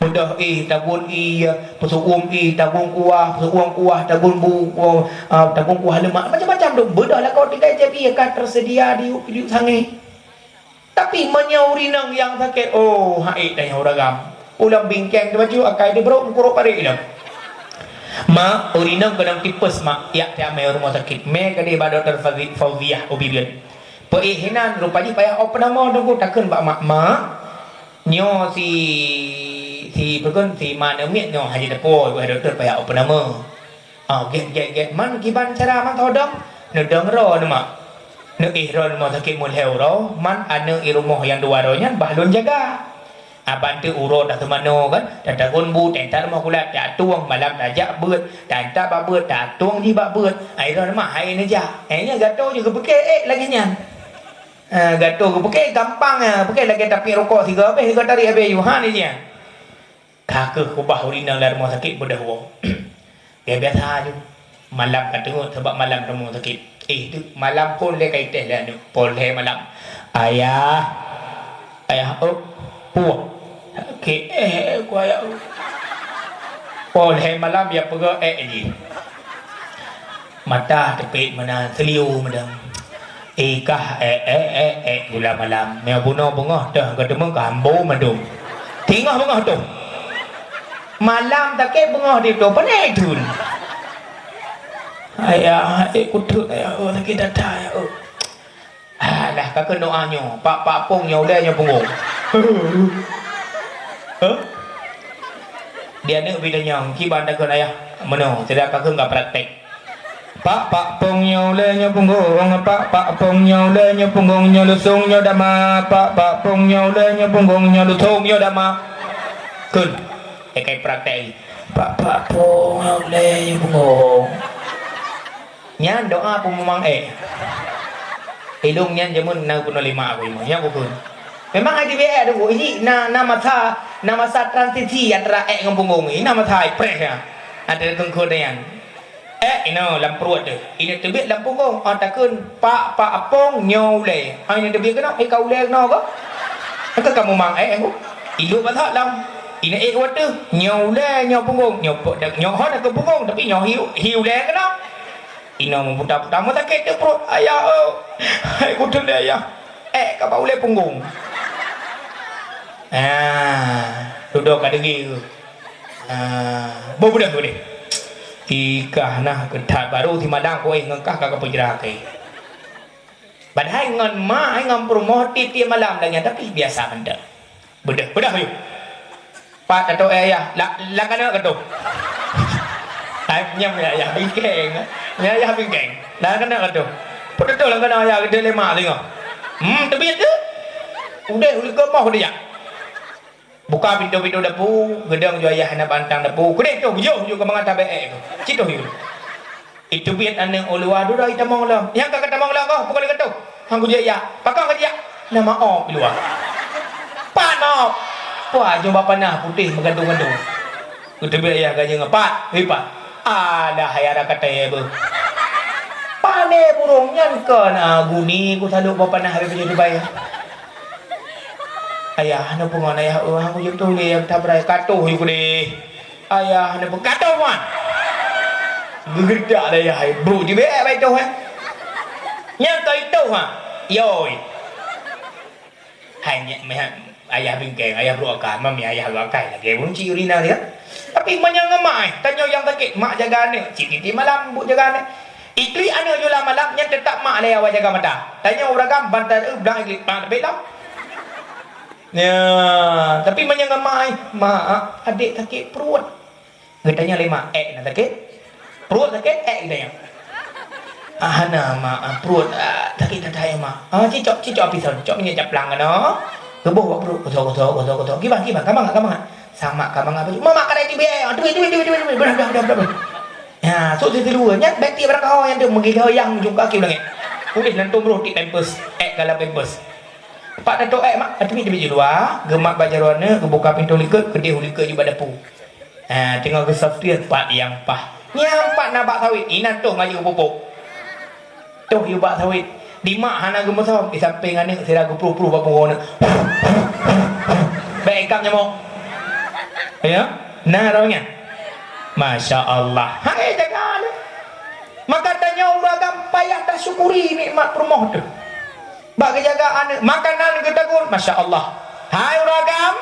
Beudôh éh, tagun éh, ya, peuseu'uem éh, tagun kuah, peuseu'uem kuah, tagun bu, kuah, ah, tagun kuah leumak, macam-macam tu. Beudôh lakoe tinggai jieb éh ka teuseudia diyueb-diyueb sangé. Tapi meunyoe ureueng inong nyang sakét, oh, han ék tanyoe ureueng agam. Ulôn bingkeng teuh bacut, akai teuh brok, meukurok parék lom. Mak, ureueng inong keunong tipes, Mak, jak teuamé u rumoh sakét. Mé keudéh bak Dokto Fauzi-, Fauziah u Bireuen. Peuéh inan, rupa jih payah oe peunamoh teungku, takheun bak mak, "Mak, nyoe si, si, peue kheun, si ma neumiet nyoe hana jiteupeue, wahé dokto payah oe peunamoh." Ah, gét, gét, gét. Man kiban cara mantong dong? Neudong droe neuh mak. Neuéh droe neuh mak sakét meulhèe uroe, man aneuk i rumoh nyang dua droe nyan bah lôn jaga. Ah, ban teuk uroe taseumanoe kan, tatagun bu, teuintat rumoh kulat, tatueng, malam tajak beuet, teuintat bak beuet, tatueng jih bak beuet. Ah, droe neuh mak hai neujak. Eh, nyan gato jih geupeuké ék lagèe nyan. Ah, gato geupeuké gampang, ah, peuké lagèe tapiep rukok sigoe habéh, sigoe tarék habéh, yuhan jih nyan. Ka kheueh kubah ureueng inong lam rumoh sakét beudôh woe. Biasa ju. Malam ka teungeut sabab malam rumoh sakét. Eh, tu malam phôn lé ka itéh lé aneuk. Phôn lhèe malam. "Ayah, ayah, oh, puah. Sakét, eh, ku ayah, oh." Phôn lhèe malam ya peugah, eh, ji. Mata teupet meunan, seuleueng meunan. Eh, kah, eh, eh, eh, eh, gula malam. Meunyoe bunoe beungoh teuh, ka teumeuka ambo mandum. Singoh beungoh teuh. Malam sakét beungoh di tu, pane thon. Ayah, eh, kuteuk, ayah, oh, sakét dada, ayah, oh. Alah, ka keunoe nyoe, pak-pak pong nyoe ulèe nyoe punggong. Hah? Di aneuk bidanyang, kiban takheun ayah. Meunoe, sira ka kheun ka praktek. Pak-pak pong nyoe ulèe nyoe punggong, pak-pak pong nyoe ulèe nyoe punggong, nyoe lusong nyoe dama, pak-pak pong nyoe ulèe nyoe punggong, nyoe lusong nyoe dama. Kheun, eh, kai praktek lé. Pak-pak pong nyoe ulèe nyoe punggong. Nyan doa peumumang ék. Ilong nyan jameun na bunoe lima aku imong. Nyan bukon. Memang ai di B A tu, ini na, na masa, na masa transisi antara ék ngon punggong. Ini na masa ai preh ya. Ada kengkot nyan. Ék inoe lam pruet tu. Ini teubiet lam punggong. Ah, takheun pak, pak apong nyoe ulèe. Ah, ini teubiet keunoe, eh, ka ulèe keunoe ko. Ka kamu mang ék aku. Ilok basah lam. Ini ék wateue. Nyoe ulèe, nyoe punggong. Nyoe pok, nyoe ho dah ke punggong, tapi nyoe hi, hi ulèe keunoe. Inoe meuputa-puta, meusakét teuk pruet. Ayah, oh. Hai, kudeueng lé ayah. Ék ka bak ulèe punggong. Ah, dudoe ka deungö. Ah, boh beudôh udeh. Ikah nah keuthat baru simadang kueh ngon kah ka kapeujra keu. Padahai ngon ma, ngon peurumoh tiep-tiep malam lagèe nyan, tapi biasa mantong. Beudôh, beudôh yuk. Pat tato, eh, ayah, la, la kana keutoh. Hai, nyam ya ayah bingkeng. Ya ayah bingkeng. La kana keutoh. Pat tato la kana ayah geude lé mak singoh. Hmm, teubiet tu. Udeh ulih kemoh dia. Buka pintoe-pintoe dapu, geudong ju ayah na bantang dapu. Keudeh toh, bujôh ju keu mangat tabek ék tu. Cit toh yuk. Iteubiet aneuk u luwa, dudoe itamong lom. Nyang ka katamong lom kah, pukon lagèe toh. Han kujak jak. Pakon kajak? Na maop i luwa. Pat maop. Puah, jubah panah putéh meugantung-gantung. Iteubiet ayah gajeng, "Pat, hei Pat." Alah, ayah dah katé beuh. Pané burông nyan kon, ah, guni kusalok bak panah habéh pajoh dibai. Ayah, na peue ngon ayah, oh, han kujak tuléh nyang tabrai katoh yuk deh. Ayah neupeugah, "Katoh, Wan!" Geugeudak lé ayah, brok jibeuet bak itoh, eh. Nyang ka itoh, ha? Yoi. Hai, nyak, meuhat, ayah bingkeng, ayah brok akai, mami ayah brok akai lagèe ureueng cit urina dia. Tapi meunyoe ngon mak, eh, tanyoe nyang sakét, mak jaga aneuk, cit tiep-tiep malam buet jaga aneuk. Iklik aneuk jula malam nyan teutap mak lé awai jaga mata. Tanyoe ureueng agam bantai, eh, blang iklik, blang tapi lam. Ya, tapi meunyoe ngon mak, ai, "Mak, adék sakét pruet." Geutanyong lé mak, "Ék na sakét? Pruet sakét, ék?" geutanyong. "Ah, hana, Mak, ah, pruet, ah, sakét that-that, ya, Mak." "Ah, cicok, cicok api son, cok minyeuk caplang keunoe. Geuboh bak pruet, gosok, gosok, gosok, gosok. Kiban, kiban, ka mangat, ka mangat." Sang mak ka mangat baju. "Mak, mak, kadai teubiet, ah, teubiet, teubiet, teubiet, teubiet, beurah, beurah, beurah, beurah." Ya, sok siseulue, nyan bèk tiep barangkaho nyan teuh meugila yang mujong kaki ulang nyan. Udeh lantong broh tiep pampers, ék ka lam pampers. Pat tato ék, Mak, teubiet, teubiet di luwa, geumat bak jaroe aneuk, geubuka pintoe likot, keudeh u likot jih bak dapu. Ha, teungoh geusab tiet pat nyang paih. Nyang pat na bak sawét, inan toh ngaju geupupuk. Toh yue bak sawét. Di mak hana geumeusom, di sampéng aneuk sira geupruh-pruh bak punggong aneuk. Bèk ikab nyamok. Ya, na roh nyan. Masya Allah. Hai, jaga aneuk. Maka tanyoe ureueng agam payah tasyukuri nikmat peurumoh teuh. Bak geujaga aneuk, makanan geutagun, masya Allah. Hai ureueng agam,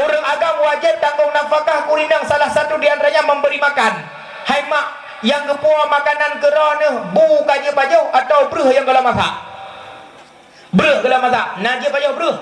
ureueng agam wajéb tanggong nafakah keu ureueng inong, salah satu di antaranya memberi makan. Hai mak, nyang geupuwoe makanan keu droeneuh bu ka jeuet pajoh atawa breuh nyang goh lom masak? Breuh goh lom masak, na jeuet pajoh breuh?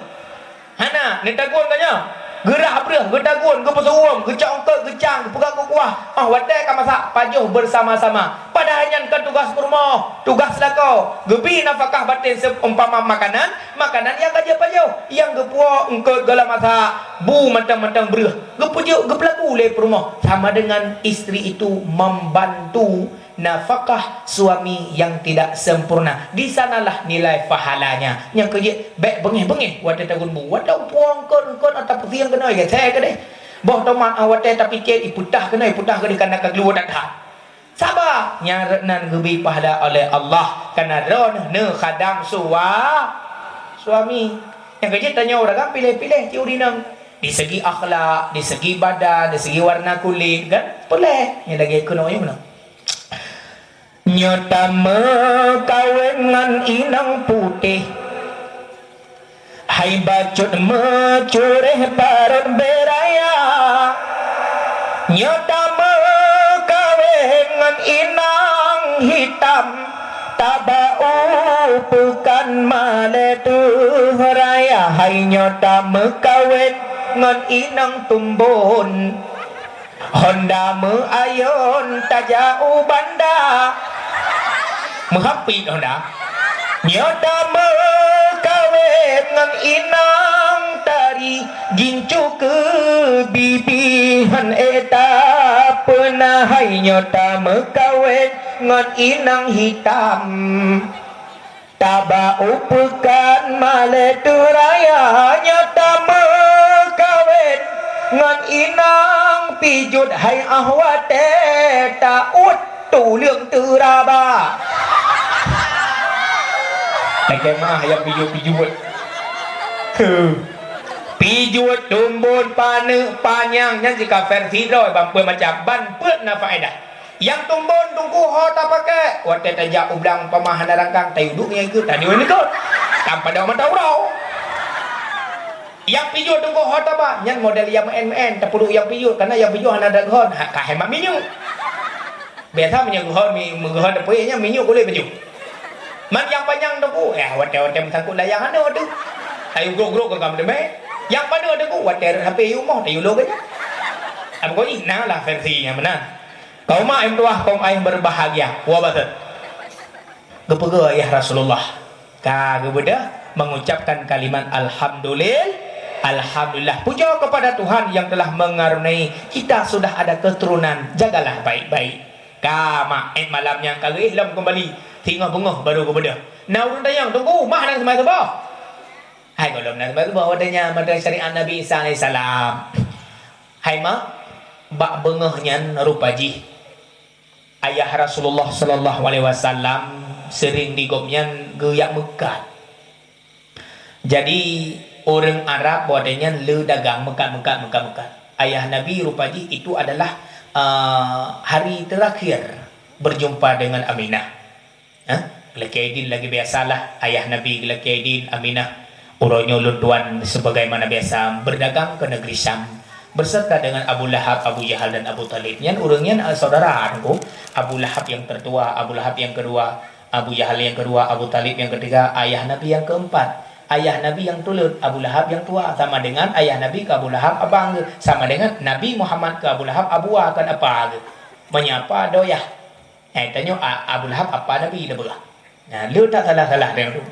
Hana, neutagun ka nyoe. Geurah breuh, geutagun, geupeusuwom, geucok eungkôt, geucang, geupeugah keu kuah. Óh watèe ka masak, pajoh bersama-sama. Padahai nyan kon tugaih peurumoh, tugaih seulakoe. Geubri nafakah batén seumpama makanan, makanan nyang ka jeuet pajoh, nyang geupuwoe eungkôt goh lom masak, bu mantong-mantong breuh. Geupeujeuet, geupeulaku lé peurumoh. Sama dengan istri itu membantu nafakah suami yang tidak sempurna. Di sanalah nilai pahalanya. Nyang keu jeuet, bèk beungéh-beungéh watèe tagun bu. Watèe tapuwoe eungkôt-eungkôt atawa peusieng keunoe, geusé keudeh. Boh tomat awai teh tapike, ipeutah keunoe, ipeutah keudeh, kana ka geuleue that-that. Saba, nyan rot nan geubri pahala oleh Allah, kana droeneuh neukhadam sua-, suami. Nyang keujeuet tanyoe ureueng agam piléh-piléh cit ureueng inong. Di segi akhlak, di segi badan, di segi warna kulit, kan? Peuleh. Nyang lagèe keunoe nyoe meunan. Nyoe tameukawen ngon inong putéh, hai bacut meucureh parot beuraya. Nyoe tameukawen ngon inong hitam, taba u peukan malée teuh raya. Hai nyoe tameukawen ngon inong tumbon, Honda meuayôn tajak u banda. Meuhapit Honda. Nyoe tameukawen ngon inong tari, gincu keu bibi hán ék tapeuna. Hai nyoe tameukawen ngon inong hitam. Taba u peukan malée teuh raya, nyoe tameukawen ngon inong pijot. Hai ah watée taôt tuleueng teuraba. Lagée meuah nyang pijot-pijot. Pijot, tumbon, paneuk, panyang, nyan jika versi droe ban peuet macam, ban peuet na faedah. Nyang tumbon teungku ho tapakai, watée tajak u blang pamah hana rangkang, tayue duek nyan ikot, tayue ikot. Tanpa dok mata uroe. Nyang pijot teungku ho taba, nyan model nyang meu'en-meu'en, tapeuduek nyang pijot, karena nyang pijot hana ada geuhon, ha, ka hemat minyeuk. Biasa meunyoe geuhon, mi-, meugeuhon tapeuék nyan minyeuk kulét baju. Man nyang panyang teungku, ya watée-watée meusangkot layang aneuk teuh. Tayue grok-grok keu kamoe teumé. Nyang paneuk teungku, watée rot H P u rumoh, tayue lo keu nyan. Apa kau ingat lah versi nyang meunan. Kaum mak nyang meutuwah, kaum ayah berbahagia. Wa batat. Geupeugah ayah Rasulullah. Ka geubeudôh mengucapkan kalimat alhamdulil-, alhamdulillah. Puja kepada Tuhan yang telah mengaruniai kita sudah ada keturunan. Jagalah baik-baik. Ka mak, eh, malam nyang ka geuéh lom keumbali. Singoh beungoh baru geubeudôh. Na ureueng tanyong, "Teungku, mah na seumah suboh?" Hai gohlom na seumah suboh, watée nyan masa syariat Nabi Isa alaihissalam. Hai mak, bak beungoh nyan rupa jih Ayah Rasulullah sallallahu alaihi wasallam seuring di gobnyan geujak meukat. Jadi, ureueng Arab watée nyan le dagang meukat, meukat, meukat, meukat. Ayah Nabi rupa jih itu adalah, eh, hari terakhir berjumpa dengan Aminah. Eh, geulakée idin lagée biasalah, ayah Nabi geulakée idin, Aminah. Uroe nyoe lôn tuan sebagaimana biasa berdagang ke negeri Syam beserta dengan Abu Lahab, Abu Jahal dan Abu Thalib. Nyan ureueng nyan, eh, saudara teungku. Abu Lahab yang tertua, Abu Lahab yang kedua, Abu Jahal yang kedua, Abu Thalib yang ketiga, ayah Nabi yang keempat. Ayah Nabi yang tuleuet, Abu Lahab yang tua, sama dengan ayah Nabi ke Abu Lahab abang geuh, sama dengan Nabi Muhammad ke Abu Lahab abua kon apa geuh. Meunyoe apa doyah. Eh, tanyoe, a-, Abu Lahab apa Nabi neupeugah. Nah, le tak salah-salah tanyoe tu.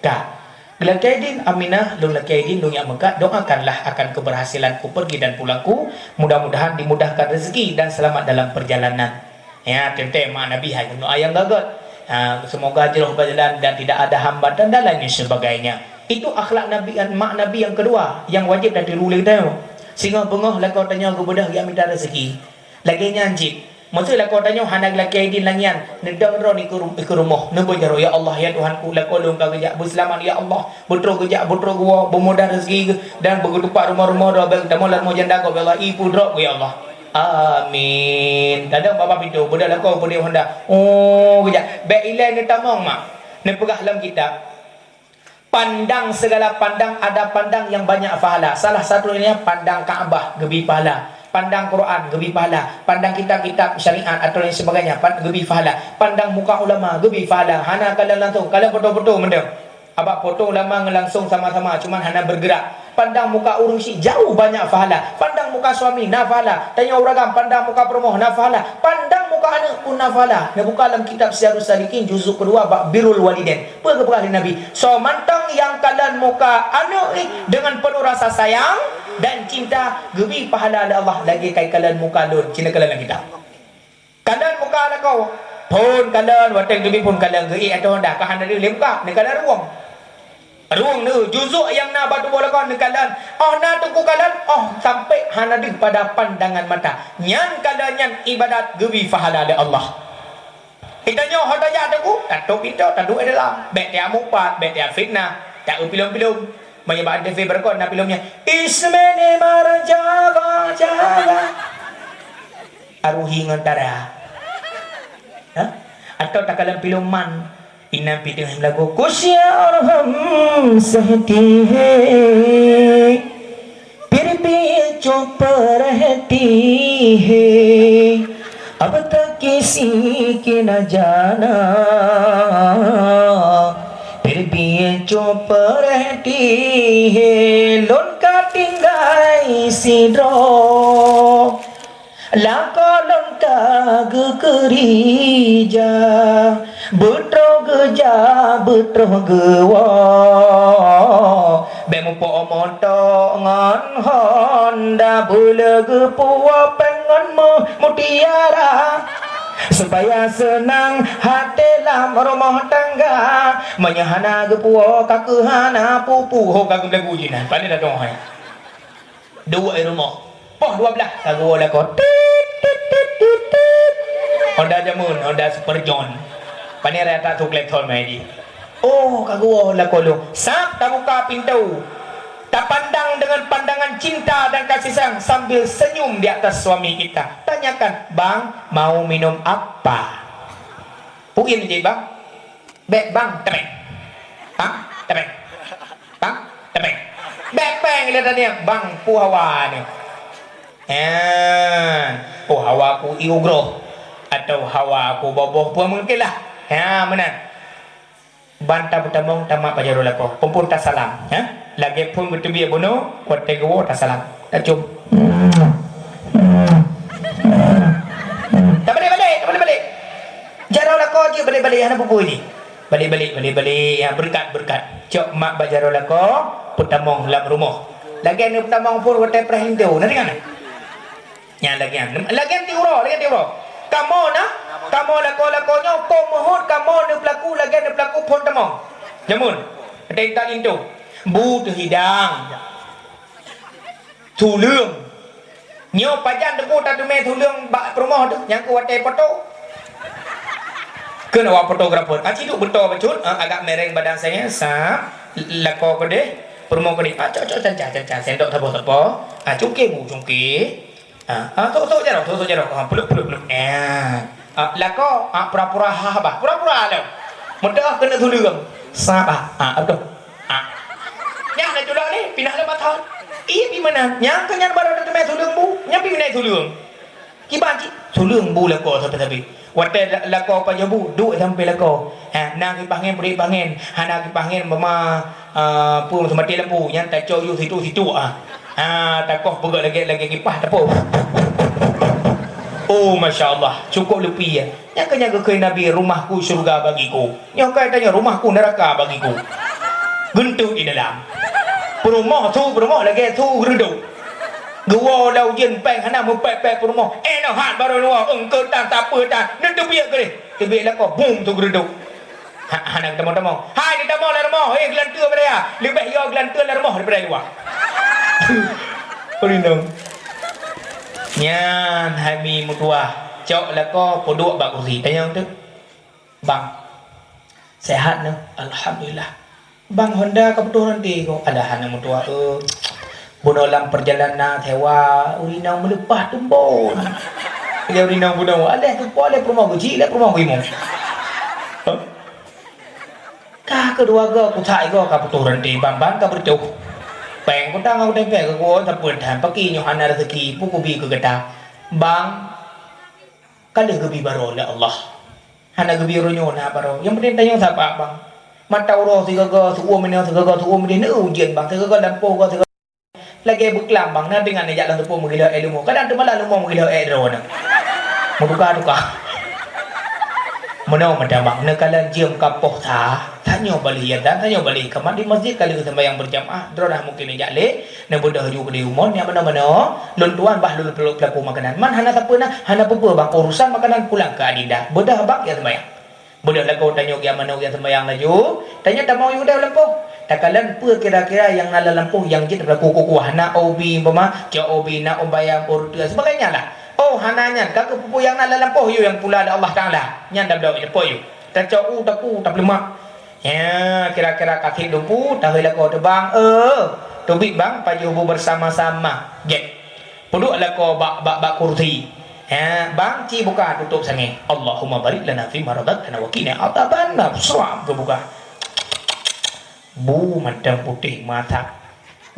Ka. Geulakée idin Aminah, lôn lakée idin lôn jak meukat, doakanlah akan keberhasilanku pergi dan pulangku, mudah-mudahan dimudahkan rezeki dan selamat dalam perjalanan. Ya, teuntée mak Nabi hai keunoe ayang gagot. Ha, semoga jroh berjalan dan tidak ada hambatan dan lain sebagainya. Itu akhlak Nabi, mak Nabi yang kedua yang wajib dan tiru lé geutanyoe. Singoh beungoh lakoe tanyoe geubeudôh jak mita rezeki. Lagée nyan cit, meusé lakoe tanyoe hana geulakée idin lagée nyan, neudong droe nikeue ru-, nikeue rumoh, neubeuet jaroe, "Ya Allah, ya Tuhanku, lakoe lôn ka geujak beuseulamat, ya Allah, beutrok geujak, beutrok geuwoe, beumudah rezeki geuh, dan beugeutupat rumoh-rumoh droe, bèk geutamong lam rumoh janda gob, ya Allah, ié peue drob geuh, ya Allah." "Amin." Tadong bak pintoe, beudôh lakoe peudeh honda, "Oh, geujak." Bèk ilée neutamong mak, neupeugah lam kitab. Pandang segala pandang, ada pandang yang banyak pahala. Salah satunya pandang Ka'bah, geubri pahala. Pandang Quran, geubri pahala. Pandang kitab-kitab syariat atau lain sebagainya, pan-, geubri pahala. Pandang muka ulama, geubri pahala. Hana kalon langsung, kalon foto-foto meunan. Abak foto ulama ngon langsung sama-sama, cuman hana bergerak. Pandang muka ureueng syik jauh banyak pahala. Pandang muka suami na pahala. Tanyoe ureueng agam pandang muka peurumoh na pahala. Pandang muka aneuk pun na pahala. Neubuka lam kitab Siyarus Salikin juzuk kedua bab birrul walidain. Peue geupeugah lé Nabi? Soe mantong nyang kalon muka aneuk jih deungon penuh rasa sayang dan cinta, geubri pahala lé Allah lagée kai kalon muka lôn. Cina kalon lam kitab. Kalon muka lakoe. Phon kalon, watée geubri phon kalon geuék ateueh honda, ka hana lé muka, neukalon ruwong. Rueng neu, juzuk nyang na bak tuboh lakoe neukalon. Oh na teungku kalon, oh sampai hana deuh pada pandangan mata. Nyan kalon nyan ibadat geubri pahala lé Allah. Geutanyoe ho tajak teungku, tatôp pintoe, taduek di dalam. Bèk tajak mupat, bèk tajak fitnah, tajak pilom-pilom. Meunyoe bak T V beureugon na pilom nyan, "Ismene marjaga jaga." Aruhi ngon tara. Ha? Atau takalon pilom man. Inan pih teungoh meulagu, "Kusia arham sehti he, pir pie cok perhati he, ab tak kisi kina jana, pir pie cok perhati he, lôn ka tinggai sidroe." Lakoe lôn ka geukeurija, beutroh geuja, beutroh geuwoe. Bèk mupoh moto ngon honda, beuleu geupuwoe péng ngon mu-, mutiara. Supaya seunang até lam rumoh tangga. Meunyoe hana geupuwoe, ka keuh hana pupu. Ho ka geublagu jinan, pane dak dong hai. Duek i rumoh. Poh dua blah, ka geuwoe lakoe. Tit, tit, tit, tit, tit. Honda jameun, Honda Super John. Pane raya tak su kleksôn mai jih. Oh, ka geuwoe lakoe lôn. Sab tabuka pintoe. Tapandang dengan pandangan cinta dan kasih sayang sambil senyum di atas suami kita. Tanyakan, "Bang, mau minum apa?" Puin jih, Bang. Bèk bang, tebeng. Bang, tebeng. Bang, tebeng. Bèk péng lé tanieng, bang, peue hawa nyoe. Ha, peue hawa ku ié ugroh. Atau hawa ku boboh peue mungkin lah. Ha, meunan. Ban tapeutamong tamat bak jaroe lakoe. Phôn-phôn tasalam. Ha? Lagèe phôn geuteubiet bunoe, watèe geuwoe tasalam. Tacôm. Tabalek-balek, tabalek-balek. Jaroe lakoe jeuet balek-balek, hana peue-peue jih. Balek-balek, balek-balek, ya, beureukat, beureukat. Cok mak bak jaroe lakoe, peutamong lam rumoh. Lagèe neupeutamong phôn watèe preh linto. Na deungoe na? Nyan lagèe nyan. Lagèe nyan ti uroe, lagèe nyan ti uroe. Kamoe na, kamoe lakoe-lakoe nyoe, po meuhôt kamoe neupeulaku lagèe neupeulaku phôn tamong. Jameun, watèe intat linto. Bu teuhidang. Tuleueng. Nyoe pajan teungku tateumé tuleueng bak peurumoh teuh, nyang keu watèe poto. Keu awak fotografer, ah, ciduk beutôi bacut, ah, agak mereng badan saya, sab, lakoe keudeh, peurumoh keudeh, ah, cok, cok, canca, canca, sendok saboh sapo, ah, cungké bu, cungké. Ah, ah, sok, sok jaroe, sok, sok jaroe, ah, peluk, peluk, peluk. Ah, ah, lakoe, ah, pura-pura ha bah, pura-pura lom. Meudoh keuneuk tuleueng. Sab, ah, ah, beutôi. Ah. Nyan na culok ni, pinah lom mata. Iya, pi meunan. Nyang keu nyan baru tateumé tuleueng bu. Nyan pi meunan tuleueng. Kiban cit, tuleueng bu lakoe sabe-sabe. Watèe la-, lakoe pajoh bu, duek sampoe lakoe. Ha, na kipas angén, peureuk kipas angén. Hana kipas angén, bama, ah, peue, meuteumati lampu. Nyan tacok yue situ-situ, ah. Ha, takoh peugöt lagèe, lagèe kipas, tapoh. Oh, masya Allah, cukup leupie, ya. Nyang keu nyan geukheun Nabi, "Rumahku syurga bagiku." Nyoe ka tanyoe, "Rumahku neraka bagiku." Geunteuk di dalam. Peurumoh su peurumoh lagèe su geureudok. Geuwoe lam ujeuen péng hana meupék-pék peurumoh. Eh, noh hat barô luwa, eungkôt tan, sapeue tan. Neuteubiet keudeh. Teubiet lakoe, bum, su geureudok. Ha, hana geutamong-tamong. Hai, neutamong lam rumoh, hei, geulanteue bak dayah. Leubeh yo geulanteue lam rumoh daripada luwa. Peurinong. Nyan hai mi meutuah, cok lakoe peuduek bak kursi. Tanyong teuk, "Bang, sehat nyoe?" "Alhamdulillah." "Bang, Honda ka putôh ranté ko?" "Alah, hana meutuah, eh. Bunoe lam peurjalanan sewa, ureueng inong meuleupah tumbon." Lé ureueng inong bunoe, "Alah, tupo lé peurumoh geuchik, lé peurumoh geuimong." Huh? Ka keudua goe, kuthak igoe ka putôh ranté, ban-ban ka beureutoh. Péng kutang, kutempel keu geuwoe, sapeue that, paki nyoe hana raseuki, peue kubi keu gata. Bang, ka lheueh geubi barô lé Allah. Hana geubi uroe nyoe na barô. Nyang penting tanyoe sabar, Bang. Mata uroe sigoe-goe, seuuem inoe sigoe-goe, seuuem ideh, na ujeuen, Bang. Sigoe-goe lampôh goe, sigoe Lagèe beuklam, Bang, na deungon neujak lam teupeu meugiloe ék leumo. Kadang teuma lam leumo meugiloe ék droeneuh. Meutuka-tuka. Meunoe meutamong, neukalon jeuem ka poh sa, tanyoe baleh ia dan tanyoe baleh ka mat di masjid ka lheueh seumbahyang beurjamaah, droeneuh mungken neujak lé, neubeudôh ju keudeh umon nyang meunoe-meunoe, lôn tuan bah lôn peulaku makanan. Man hana sapeue na, hana peue-peue, Bang, urusan makanan pulang keu adinda. Beudôh, Bang, ia seumbahyang. Beudôh lakoe tanyoe gia manoe gia seumbahyang laju, tanyoe tamong u keudè lampôh. Kalon peue kira-kira nyang na lam lampôh nyang jeuet tapeulaku keu kuah, na ubi umpama, cok ubi, na ubayam, ureueng teuk, sebagainya lah. Oh, hana nyan, ka keupeue nyang na lam lampôh yue nyang pula lé Allah Taala. Nyan dah bloe, dah po yue. Tacok u, taku, tapeuleumah. Ya, kira-kira ka seb lumpu, tahôi lakoe teuh bang, eh, teubiet bang, pajoh bu bersama-sama. Gét. Peuduek lakoe bak, bak, bak kursi. Ha, bang ci buka tutôp sangé. Allahumma barik lana fima razaqtana wa qina adzabannar. Sram geubuka. Bu mantong putéh mata.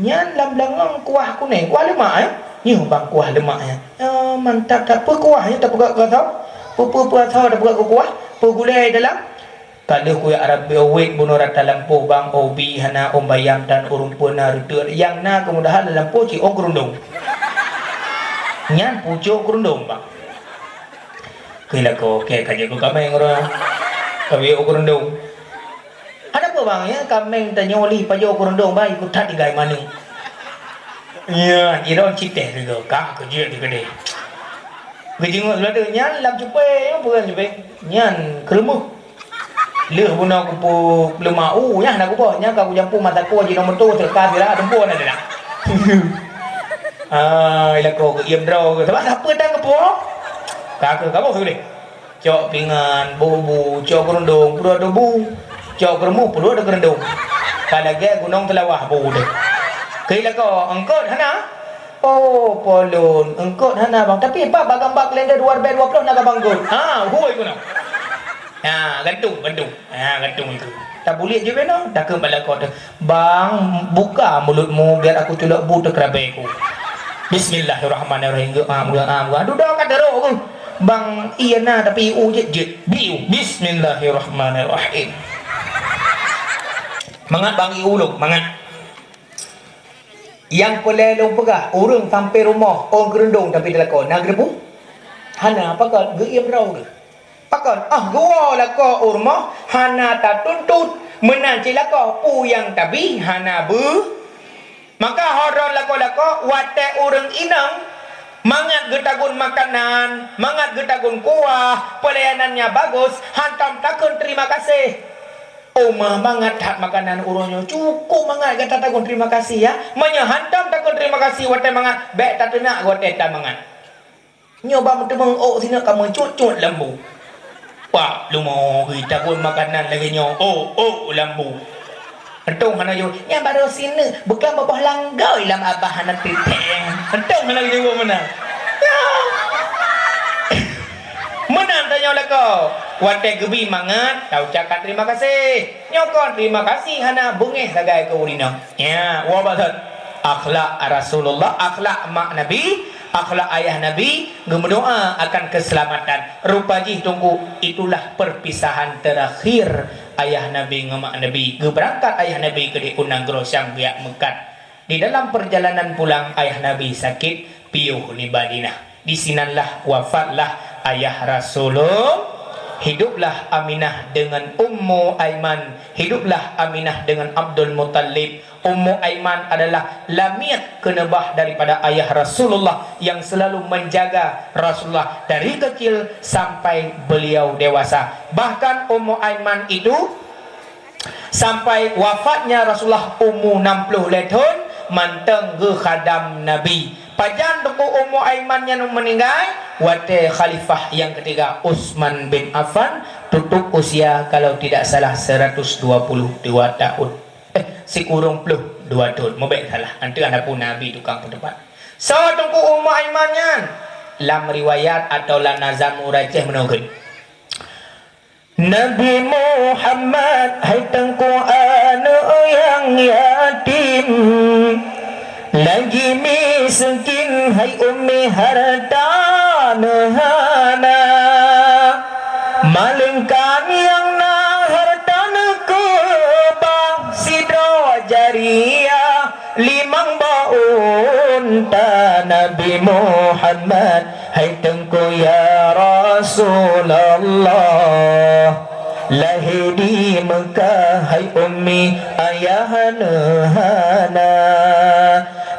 Nyan lam beulangong kuah kunéng, kuah leumak, eh? Nyoe bang kuah leumak nyan. Ya, mantap that. Peue kuah nyan tapeugah keu asoe? Peue, peue, peue asoe tapeugah keu kuah? Peue gulée dalam? Ka lheueh kuyak rabe wet bunoe rata lampôh bang, ubi hana, ubayam tan, ureueng peue na, reuteuet nyang na keumudahan lam lampôh ci ôn keurundong. Nyan pucôk keurundong bang. Keu lakoe, keu ka jeuet keu kaméng uroe. Ka jeuet ôn keurundong. Hana peue bang, ya, kaméng tanyoe lih pajoh keurundong bang, ikôt that tinggai manök. Ya, jidong citeh sigoe, ka keu jeuet di keudeh. Geujingot laju nyan lam cupée, ya, peue cupée? Nyan keureumoh. Lheueh bunoe kupeuleumak u, nyan hana kuboh, nyan ka kujampu mata ku jinoe meutu teuka sira dumpeue na teunak. Ai, lakoe geuiem droe geuh. Sabab sapeue tan geupuwoe? Ka keuh kaboh uleh. Cok pingan, boh bu, cok keurundong, peuduek dua bu. Cok keureumoh, peuduek dua keurundong. Ka lagée gunong Seulawah bu deh. Keu lakoe, eungkôt hana? Oh, polon, eungkôt hana bang. Tapi pat bak gamba kalenda dua ribèe dua ploh na gamba eungkôt. Ha, hui keunoe. Ha, gantung, gantung. Ha, gantung itu. Tabuliek jih beno, takheun bak lakoe teuh, "Bang, buka mulutmu biar aku culok bu teuh keurabée ku." Bismillahirrahmanirrahim. Geuam, geuam, geuam. Dudoe ka teurok ku. Bang, iya na, tapi ieu jeuet, jeuet. Biu. Bismillahirrahmanirrahim. Mangat bang ieu ulôn, mangat. Nyang peureulée lôn peugah, ureueng sampai rumoh ôn keurundong tapi di lakoe na geureubu? Hana, pakon? Geuiem droe geuh. Pakon? Ah, geuwoe lakoe u rumoh hana tatuntut, meunan cit lakoe peue nyang tabi hana beu. Maka ho droe lakoe-lakoe, watée ureueng inong mangat geutagun makanan, mangat geutagun kuah, pelayanan nyang bagus, hantom takheun terima kasih. Uma mangat that makanan uroe nyoe, cukup mangat gata takheun terima kasih, ya. Meunyoe hantom takheun terima kasih watée mangat, bék tateunak watée tamangat. Nyoe bak meuteumèe ôk sineuk ka meucut-cut lam bu. Pak, leumo geuh takheun makanan lagée nyoe, ôk, ôk lam bu. Euntông hana jaweueb, nyan barô sineuk, beuklam boh langgôi lam abah hana teuntèe. Euntông hana jaweueb meunan. Ya. Meunan tanyoe lakoe, watée geubi mangat, taucapkan terima kasih. Nyoe kon terima kasih hana, beungéh sagai keu ureueng inong. Ya, woe bak thon. Akhlak Rasulullah, akhlak mak Nabi, akhlak ayah Nabi, geumeudoa akan keuseulamatan. Rupa jih teungku, itulah perpisahan terakhir ayah Nabi ngon mak Nabi. Geubeurangkat ayah Nabi keudeh u nanggroe Syam geujak meukat. Di dalam perjalanan pulang, ayah Nabi sakét piôh di Madinah. Di sinanlah wafatlah ayah Rasulullah. Hiduplah Aminah dengan Ummu Aiman. Hiduplah Aminah dengan Abdul Muttalib. Ummu Aiman adalah lamiet keuneubah daripada ayah Rasulullah yang selalu menjaga Rasulullah dari kecil sampai beliau dewasa. Bahkan Ummu Aiman itu sampai wafatnya Rasulullah umu enam puluh lhèe thôn, mantong geukhadam Nabi. Pajan Teungku Ummu Aiman nyan meuninggai? Watèe khalifah nyang keutiga Utsman bin Affan tutup usia, kalau tidak salah, seratus dua puluh dua tahun. Eh, sikureueng ploh dua thôn. Meubèk salah. Anteuk hana peue Nabi tukang peuteupat. Soe Teungku Ummu Aiman nyan? Lam riwayat atawa lam nazam ureueng Aceh meunoe kheun. Nabi Muhammad, hai Teungku aneuk nyang yatim, lagi miskin, hai ummi hareuta neuh hana. Maleungkan nyang na hareuta neuh keubah sidroe jariah, limong boh unta Nabi Muhammad, hai Teungku ya Rasulullah. Lahé di Meukah, hai ummi, ayah neuh hana.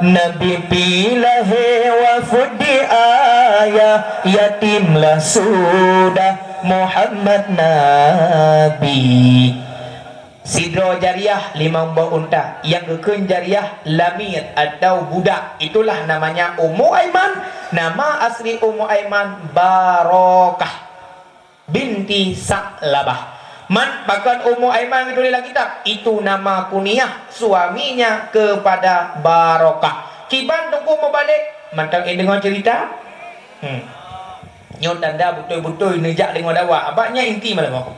Nabi pih lahé wafeuet di ayah, yatimlah sudah Muhammad Nabi. Sidroe jariah limong boh unta, nyang geukheun jariah lamiet atau budak. Itulah namanya Ummu Aiman. Nama asli Ummu Aiman Barokah binti Sa'labah. Man, pakon Ummu Aiman geutuléh lam kitab? Itu nama kuniah suaminya kepada Barokah. Kiban Teungku meubalek, mantong ék deungoe cerita? Hmm. Nyoe tanda beutôi-beutôi neujak deungoe dakwah. Abah nyan inti malam nyoe.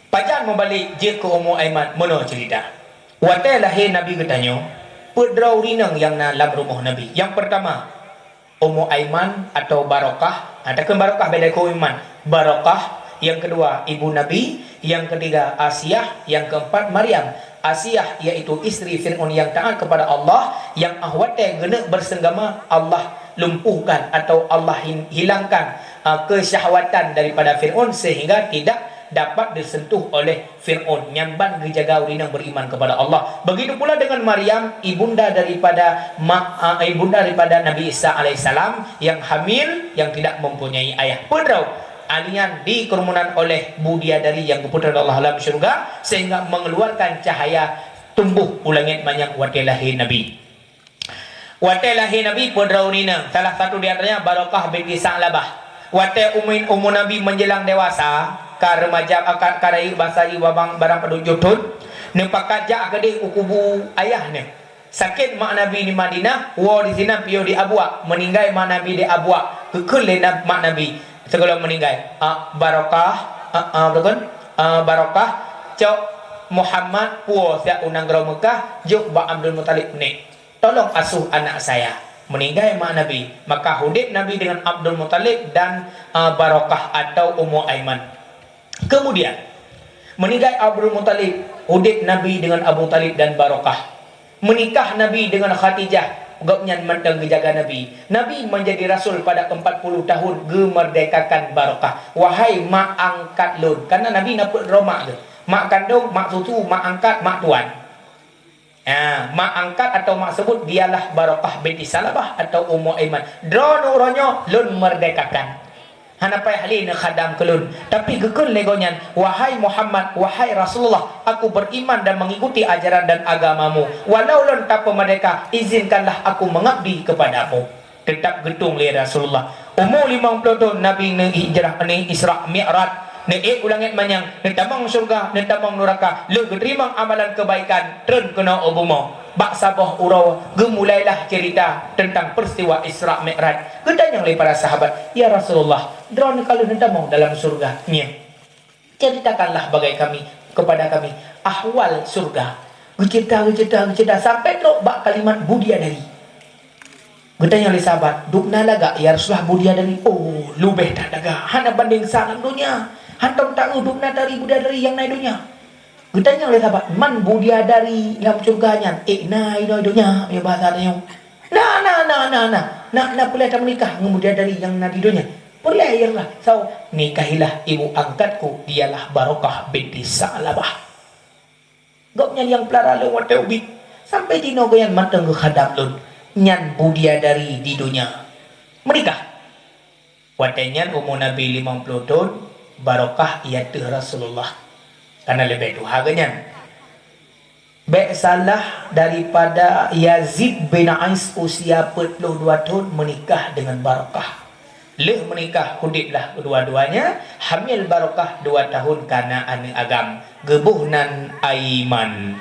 Pajan meubalek jeuet keu Ummu Aiman meunoe cerita. Watée lahé Nabi geutanyoe, peuet droe ureuëng inong nyang na lam rumoh Nabi. Nyang peurtama, Ummu Aiman atau Barokah. Ha, takheun Barokah beda keu Aiman. Barokah, nyang keudua ibu Nabi, nyang keutiga Asiah, nyang keumpat Maryam. Asiah yaitu istri Fir'aun yang taat kepada Allah, yang ah watée geuneuk bersenggama, Allah lumpuhkan atau Allah hin-, hilangkan, ah, kesyahwatan daripada Fir'aun sehingga tidak dapat disentuh oleh Fir'aun. Nyan ban geujaga ureuëng nyang beriman kepada Allah. Begitu pula dengan Maryam, ibunda daripada ma-, ah, ibunda daripada Nabi Isa alaihissalam yang hamil, yang tidak mempunyai ayah. Peuet droe, alian dikerumunan oleh bidadari yang geupeutreun Allah lam syurga, sehingga mengeluarkan cahaya tumbuh u langét manyang watée lahé Nabi. Watée lahé Nabi, peuet droe ureuëng inong, salah satu di antaranya Barokah binti Sa'labah. Watée umui, umur Nabi menjelang dewasa, ka remaja, ka, ka rayeuk basa jih barang, barang padub tujoh thon, neupakat jak keudeh u kubu ayah neuh. Sakét mak Nabi di Madinah, woe di sinan piôh di Abuak, meuninggai mak Nabi di Abuak, geukheun lé na-, mak Nabi sigohlom meuninggai, "Ah, Barokah, ah, ah, beutôi kan? Ah, Barokah, cok Muhammad puwoe siat u nanggroe Meukah, jok bak Abdul Muthalib nek. Tolong asuh anak saya." Meuninggai mak Nabi, maka udeb Nabi dengan Abdul Muthalib dan, ah, Barokah atau Ummu Aiman. Kemudian, meuninggai Abdul Muthalib, udeb Nabi dengan Abu Thalib dan Barokah. Meunikah Nabi dengan Khadijah, gobnyan mantong geujaga Nabi. Nabi menjadi rasul pada empat puluh tahun, geumerdekakan Barokah. Wahai mak angkat lôn, karena Nabi na peuet droe mak geuh. Mak kandong, mak susu, mak angkat, mak tuan. Ha, mak angkat atau mak seubut dialah Barokah binti Sa'labah atau Ummu Aiman. Droeneuh uroe nyoe lôn merdekakan. Hana payah lé neukhadam keu lôn. Tapi geukheun lé gobnyan, "Wahai Muhammad, wahai Rasulullah, aku beriman dan mengikuti ajaran dan agamamu. Walau lôn tapeumerdeka, izinkanlah aku mengabdi kepadamu." Teutap geutueng lé Rasulullah. Umu limong ploh thon Nabi neuhijrah, neu-Isra Mi'raj, neuék u langét manyang, neutamong syeuruga, neutamong nuraka, lheueh geuteurimong amalan keubaikan, treun keunoe u bumoe. Bak saboh uroe geumulailah cerita teuntang peuristiwa Isra Mi'raj. Geutanyong lé para sahabat, "Ya Rasulullah, droeneuh ka lheueh neutamong dalam syeuruga nyan?" "Ceritakanlah bagai kami, kepada kami, ahwal syeuruga." Geucerita, geucerita, geucerita sampai trok bak kalimat bidadari. Geutanyong lé sahabat, "Dubna lagak, ya Rasulullah, bidadari?" "Oh, leubeh that lagak, hana bandeng sa lam donya. Hantom taeu dubna tari bidadari nyang na i donya." Geutanyong lé sahabat, "Man bidadari lam syeuruga nyan?" "Eh, na inoe i donya, ya bahasa tanyoe." "Na, na, na, na, na. Na, na peureulée tameunikah ngon bidadari nyang na di donya?" "Peureulée, ya Rasulullah." "Saboh?" "Nikahilah ibu angkatku, dialah Barokah binti Sa'labah. Gobnyan nyang peulara lôn watée ubit, sampai jinoe gobnyan mantong geukhadam lôn. Nyan bidadari di donya." Meunikah. Watée nyan umu Nabi limong ploh thon, Barokah i ateueh Rasulullah. Karena leubeh tuha geuh nyan. Bék salah, daripada Yazid bin Ais usia peuet ploh dua thon meunikah deungon Barokah. Lheueh meunikah, udeblah keudua-duanya, hamil Barokah dua tahun kana aneuëk agam, geuboh nan Aiman.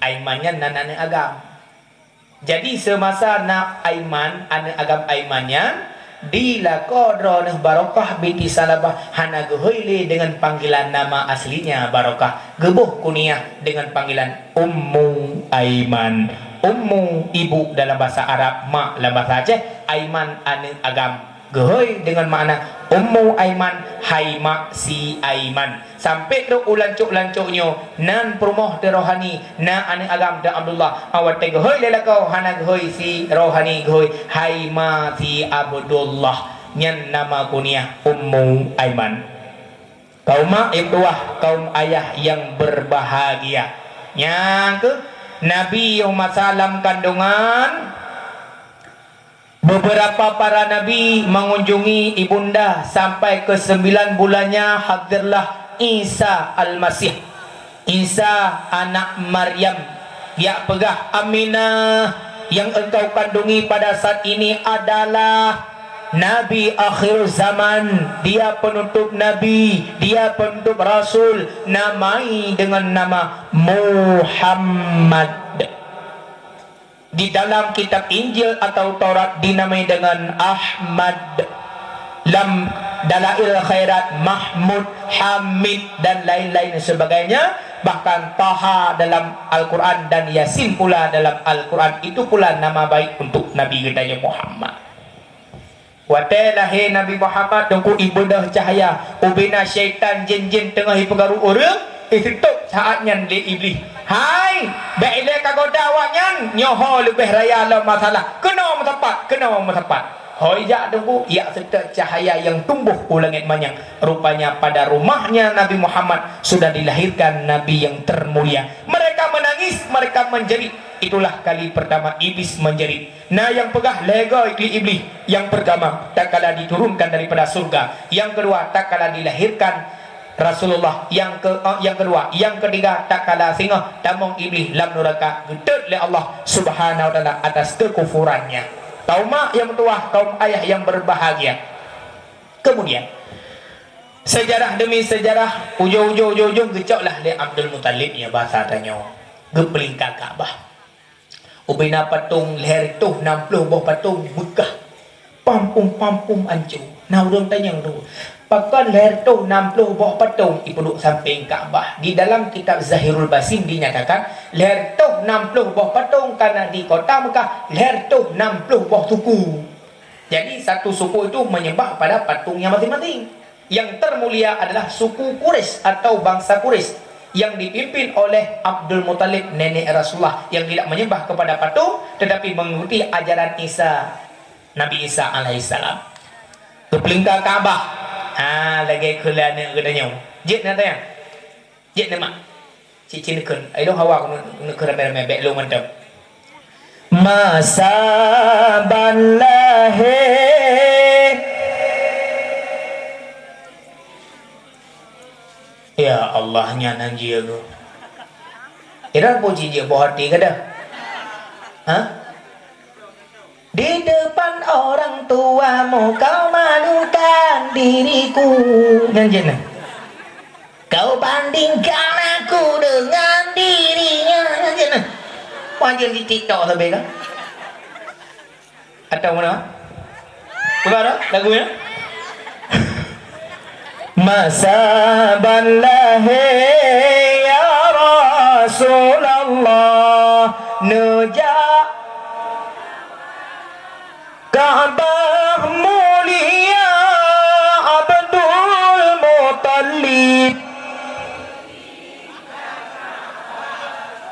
Aiman nyan nan aneuëk agam. Jadi, seumasa na Aiman, aneuëk agam Aiman nyan, di lakoe droeneuh Barokah binti Sa'labah hana geuhôi lé deungon panggilan nama aslinya Barokah, geuboh kuniah deungon panggilan Ummu Aiman. Ummu, ibu dalam bahasa Arab, mak dalam bahasa Aceh, Aiman, aneuëk agam. Geuhôi deungon makna Ummu Aiman, hai mak si Aiman. Sampai trok u lancok-lancok nyoe, nan peurumoh teuh rohani, na aneuëk agam teuh Abdullah. Awai watée geuhôi lé lakoe, hana geuhôi si rohani, geuhôi hai ma si Abdullah. Nyan nama kuniah Ummu Aiman. Kaum mak nyang tuah, kaum ayah yang berbahagia. Nyang keuh, Nabi yoh masa lam kandungan, beberapa para nabi mengunjungi ibunda sampai ke sembilan bulannya hadirlah Isa Al-Masih, Isa anak Maryam, geujak peugah, "Aminah, yang engkau kandungi pada saat ini adalah Nabi akhir zaman, dia penutup nabi, dia penutup rasul, namai dengan nama Muhammad." Di dalam kitab Injil atau Taurat dinamai dengan Ahmad, lam Dalail Khairat Mahmud, Hamid, dan lain-lain sebagainya. Bahkan Taha dalam Al-Quran dan Yasin pula dalam Al-Quran, itu pula nama baik untuk Nabi geutanyoe Muhammad. Watée lahé Nabi Muhammad, Teungku, ibeudôh cahya, ubena syaitan jén-jén teungoh ipeukaru ureuëng, iseutôt saát nyan lé Iblih. "Hai, bék ilée kagoda awaknyan, nyoe ho leubeh raya lom masalah. Keunoe meusapat, keunoe meusapat." Hôi jak, Teungku, jak seutôt cahya nyang tumboh u langét manyang. Rupanya pada rumahnya Nabi Muhammad sudah dilahirkan Nabi yang termulia. Mereka menangis, mereka menjerit. Itulah kali pertama Iblis menjerit. Na nyang peugah lhée goe lé Iblih, nyang peurtama tatkala diturunkan daripada surga, nyang keudua tatkala dilahirkan Rasulullah, nyang ke, eh, nyang keudua, nyang keutiga tatkala singoh tamong Iblih lam nuraka, geutot lé Allah Subhanahu wa Taala atas kekufurannya. Kaum mak nyang meutuwah, kaum ayah nyang berbahagia. Kemudian, sejarah demi sejarah, ujong-ujong, ujong-ujong geucoklah lé Abdul Muthalib, ya, basa tanyoe, geupeulingka Ka'bah. Ubena patong lhée reutôh nam ploh boh patong meugah, pampum-pampum ancô. Na ureuëng tanyong tu, pakon lhée reutôh nam ploh boh patong ipeuduek sampéng Ka'bah? Di dalam kitab Zahirul Basin dinyatakan, lhée reutôh nam ploh boh patong ka na di kota Meukah, lhée reutôh nam ploh boh suku. Jadi, satu suku itu menyembah pada patungnya masing-masing. Yang termulia adalah suku Quraisy atau bangsa Quraisy yang dipimpin oleh Abdul Muthalib, nenek Rasulullah, yang tidak menyembah kepada patung, tetapi mengikuti ajaran Isa, Nabi Isa alaihissalam. Geupeulingka Ka'bah. Ha, lagée kheun lé aneuk geutanyoe. Jeuet na tanyong? Jeuet na mak? Cit-cit neukheun. Ai lôn hawa keuneuk, neukheun ramé-ramé, bék lôn mantong. Masa ban lahé. Ya Allah, nyan hanjeuet. Ira puji jeuet boh até gata. Ha? Di depan orang tuamu kau malukan diriku. Nyan jeuet na. Kau bandingkan aku dengan dirinya. Nyan jeuet na. Wah, jeuet di TikTok sabe kan? Atau mana? Bukan dah lagu nya? Masa ban lahé ya Rasulullah, neujak Ka'bah mulia Abdul Muttalib.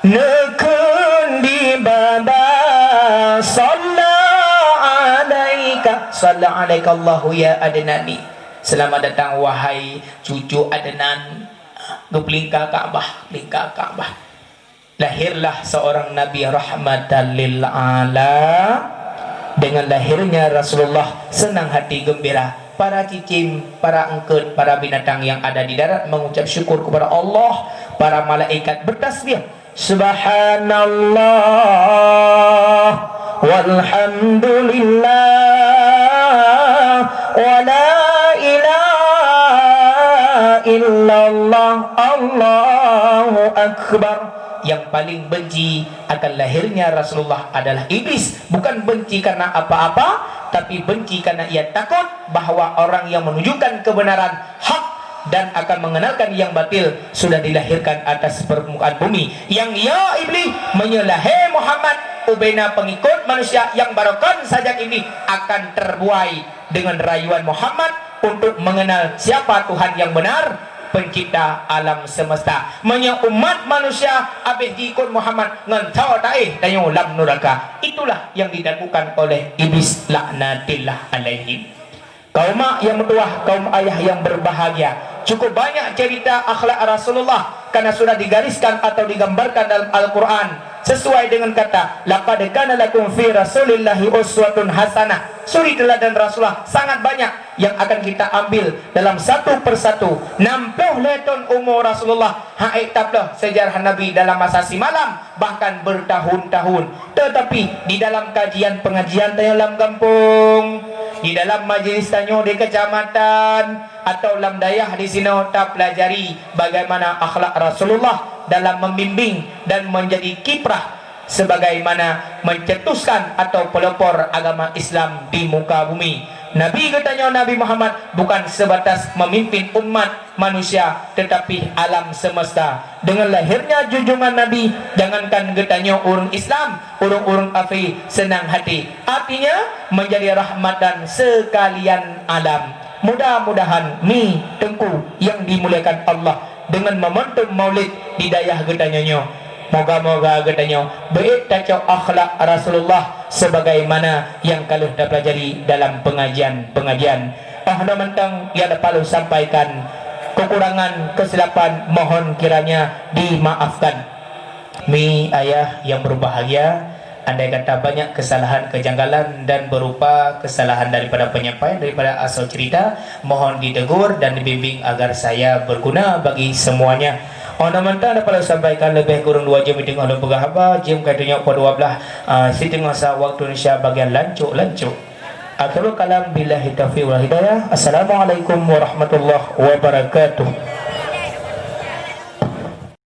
Neukheun di baba, "Shalla alaika, shalla alaika Allahu ya Adnani." Selamat datang, wahai cucu Adnan. Geupeulingka Ka'bah, peulingka Ka'bah. Lahirlah seorang Nabi rahmatan lil ala. Dengan lahirnya Rasulullah, senang hati gembira. Para cicém, para eungkôt, para binatang yang ada di darat mengucap syukur kepada Allah. Para malaikat bertasbih, "Subhanallah, walhamdulillah, wa la ilaha illallah, Allahu Akbar." Yang paling benci akan lahirnya Rasulullah adalah iblis. Bukan benci karena apa-apa, tapi benci karena ia takut bahwa orang yang menunjukkan kebenaran hak dan akan mengenalkan yang batil sudah dilahirkan atas permukaan bumi. Nyang ya iblis, meunyoe lahé Muhammad, ubena pengikut manusia yang barokon sajan iblis akan terbuai dengan rayuan Muhammad untuk mengenal siapa Tuhan yang benar, pencipta alam semesta. Meunyoe umat manusia habéh jiikot Muhammad ngon tho taéh tanyoe lam nuraka. Itulah yang dilakukan oleh iblis laknatillah alaihim. Kaum mak yang meutuwah, kaum ayah yang berbahagia, cukup banyak cerita akhlak Rasulullah karena sudah digariskan atau digambarkan dalam Al-Quran. Sesuai dengan kata, "Laqad kana lakum fi Rasulillahi uswatun hasanah." Suri teladan Rasulullah sangat banyak yang akan kita ambil dalam satu persatu. Enam puluh lhèe thôn umu Rasulullah, han ék tapeuleueh sejarah Nabi dalam masa simalam, bahkan bertahun-tahun. Tetapi di dalam kajian pengajian tanyoe lam gampông, di dalam majlis tanyoe di kecamatan, atau lam dayah di sinoe tapelajari bagaimana akhlak Rasulullah dalam membimbing dan menjadi kiprah sebagaimana mencetuskan atau pelopor agama Islam di muka bumi. Nabi geutanyoe Nabi Muhammad bukan sebatas memimpin umat manusia, tetapi alam semesta. Dengan lahirnya junjungan Nabi, jangankan geutanyoe ureuëng Islam, ureuëng-ureuëng kafé seunang hati. Artinya, menjadi rahmatan sekalian alam. Mudah-mudahan mi teungku yang dimuliakan Allah dengan momentum Maulid di dayah geutanyoe nyoe. Moga-moga geutanyoe beuék tacok akhlak Rasulullah sebagaimana nyang ka lheueh tapelajari dalam pengajian-pengajian. Oh, nyoe mantong nyang dapat lôn sampaikan. Kekurangan, kesilapan mohon kiranya dimaafkan. Mi ayah yang berbahagia, andai kata banyak kesalahan, kejanggalan, dan berupa kesalahan daripada penyampaian, daripada asoe cerita, mohon ditegur dan dibimbing agar saya berguna bagi semuanya. Oh, nyoe mantong dapat lôn sampaikan, leubeh kurang dua jam meeting lôn peugah haba, jam ka tunyok pukul dua belas, ah, siteungoh sa waktu Indonesia bagian lancok-lancok. Akhirul kalam, billahi taufiq wal hidayah. Assalamualaikum warahmatullahi wabarakatuh.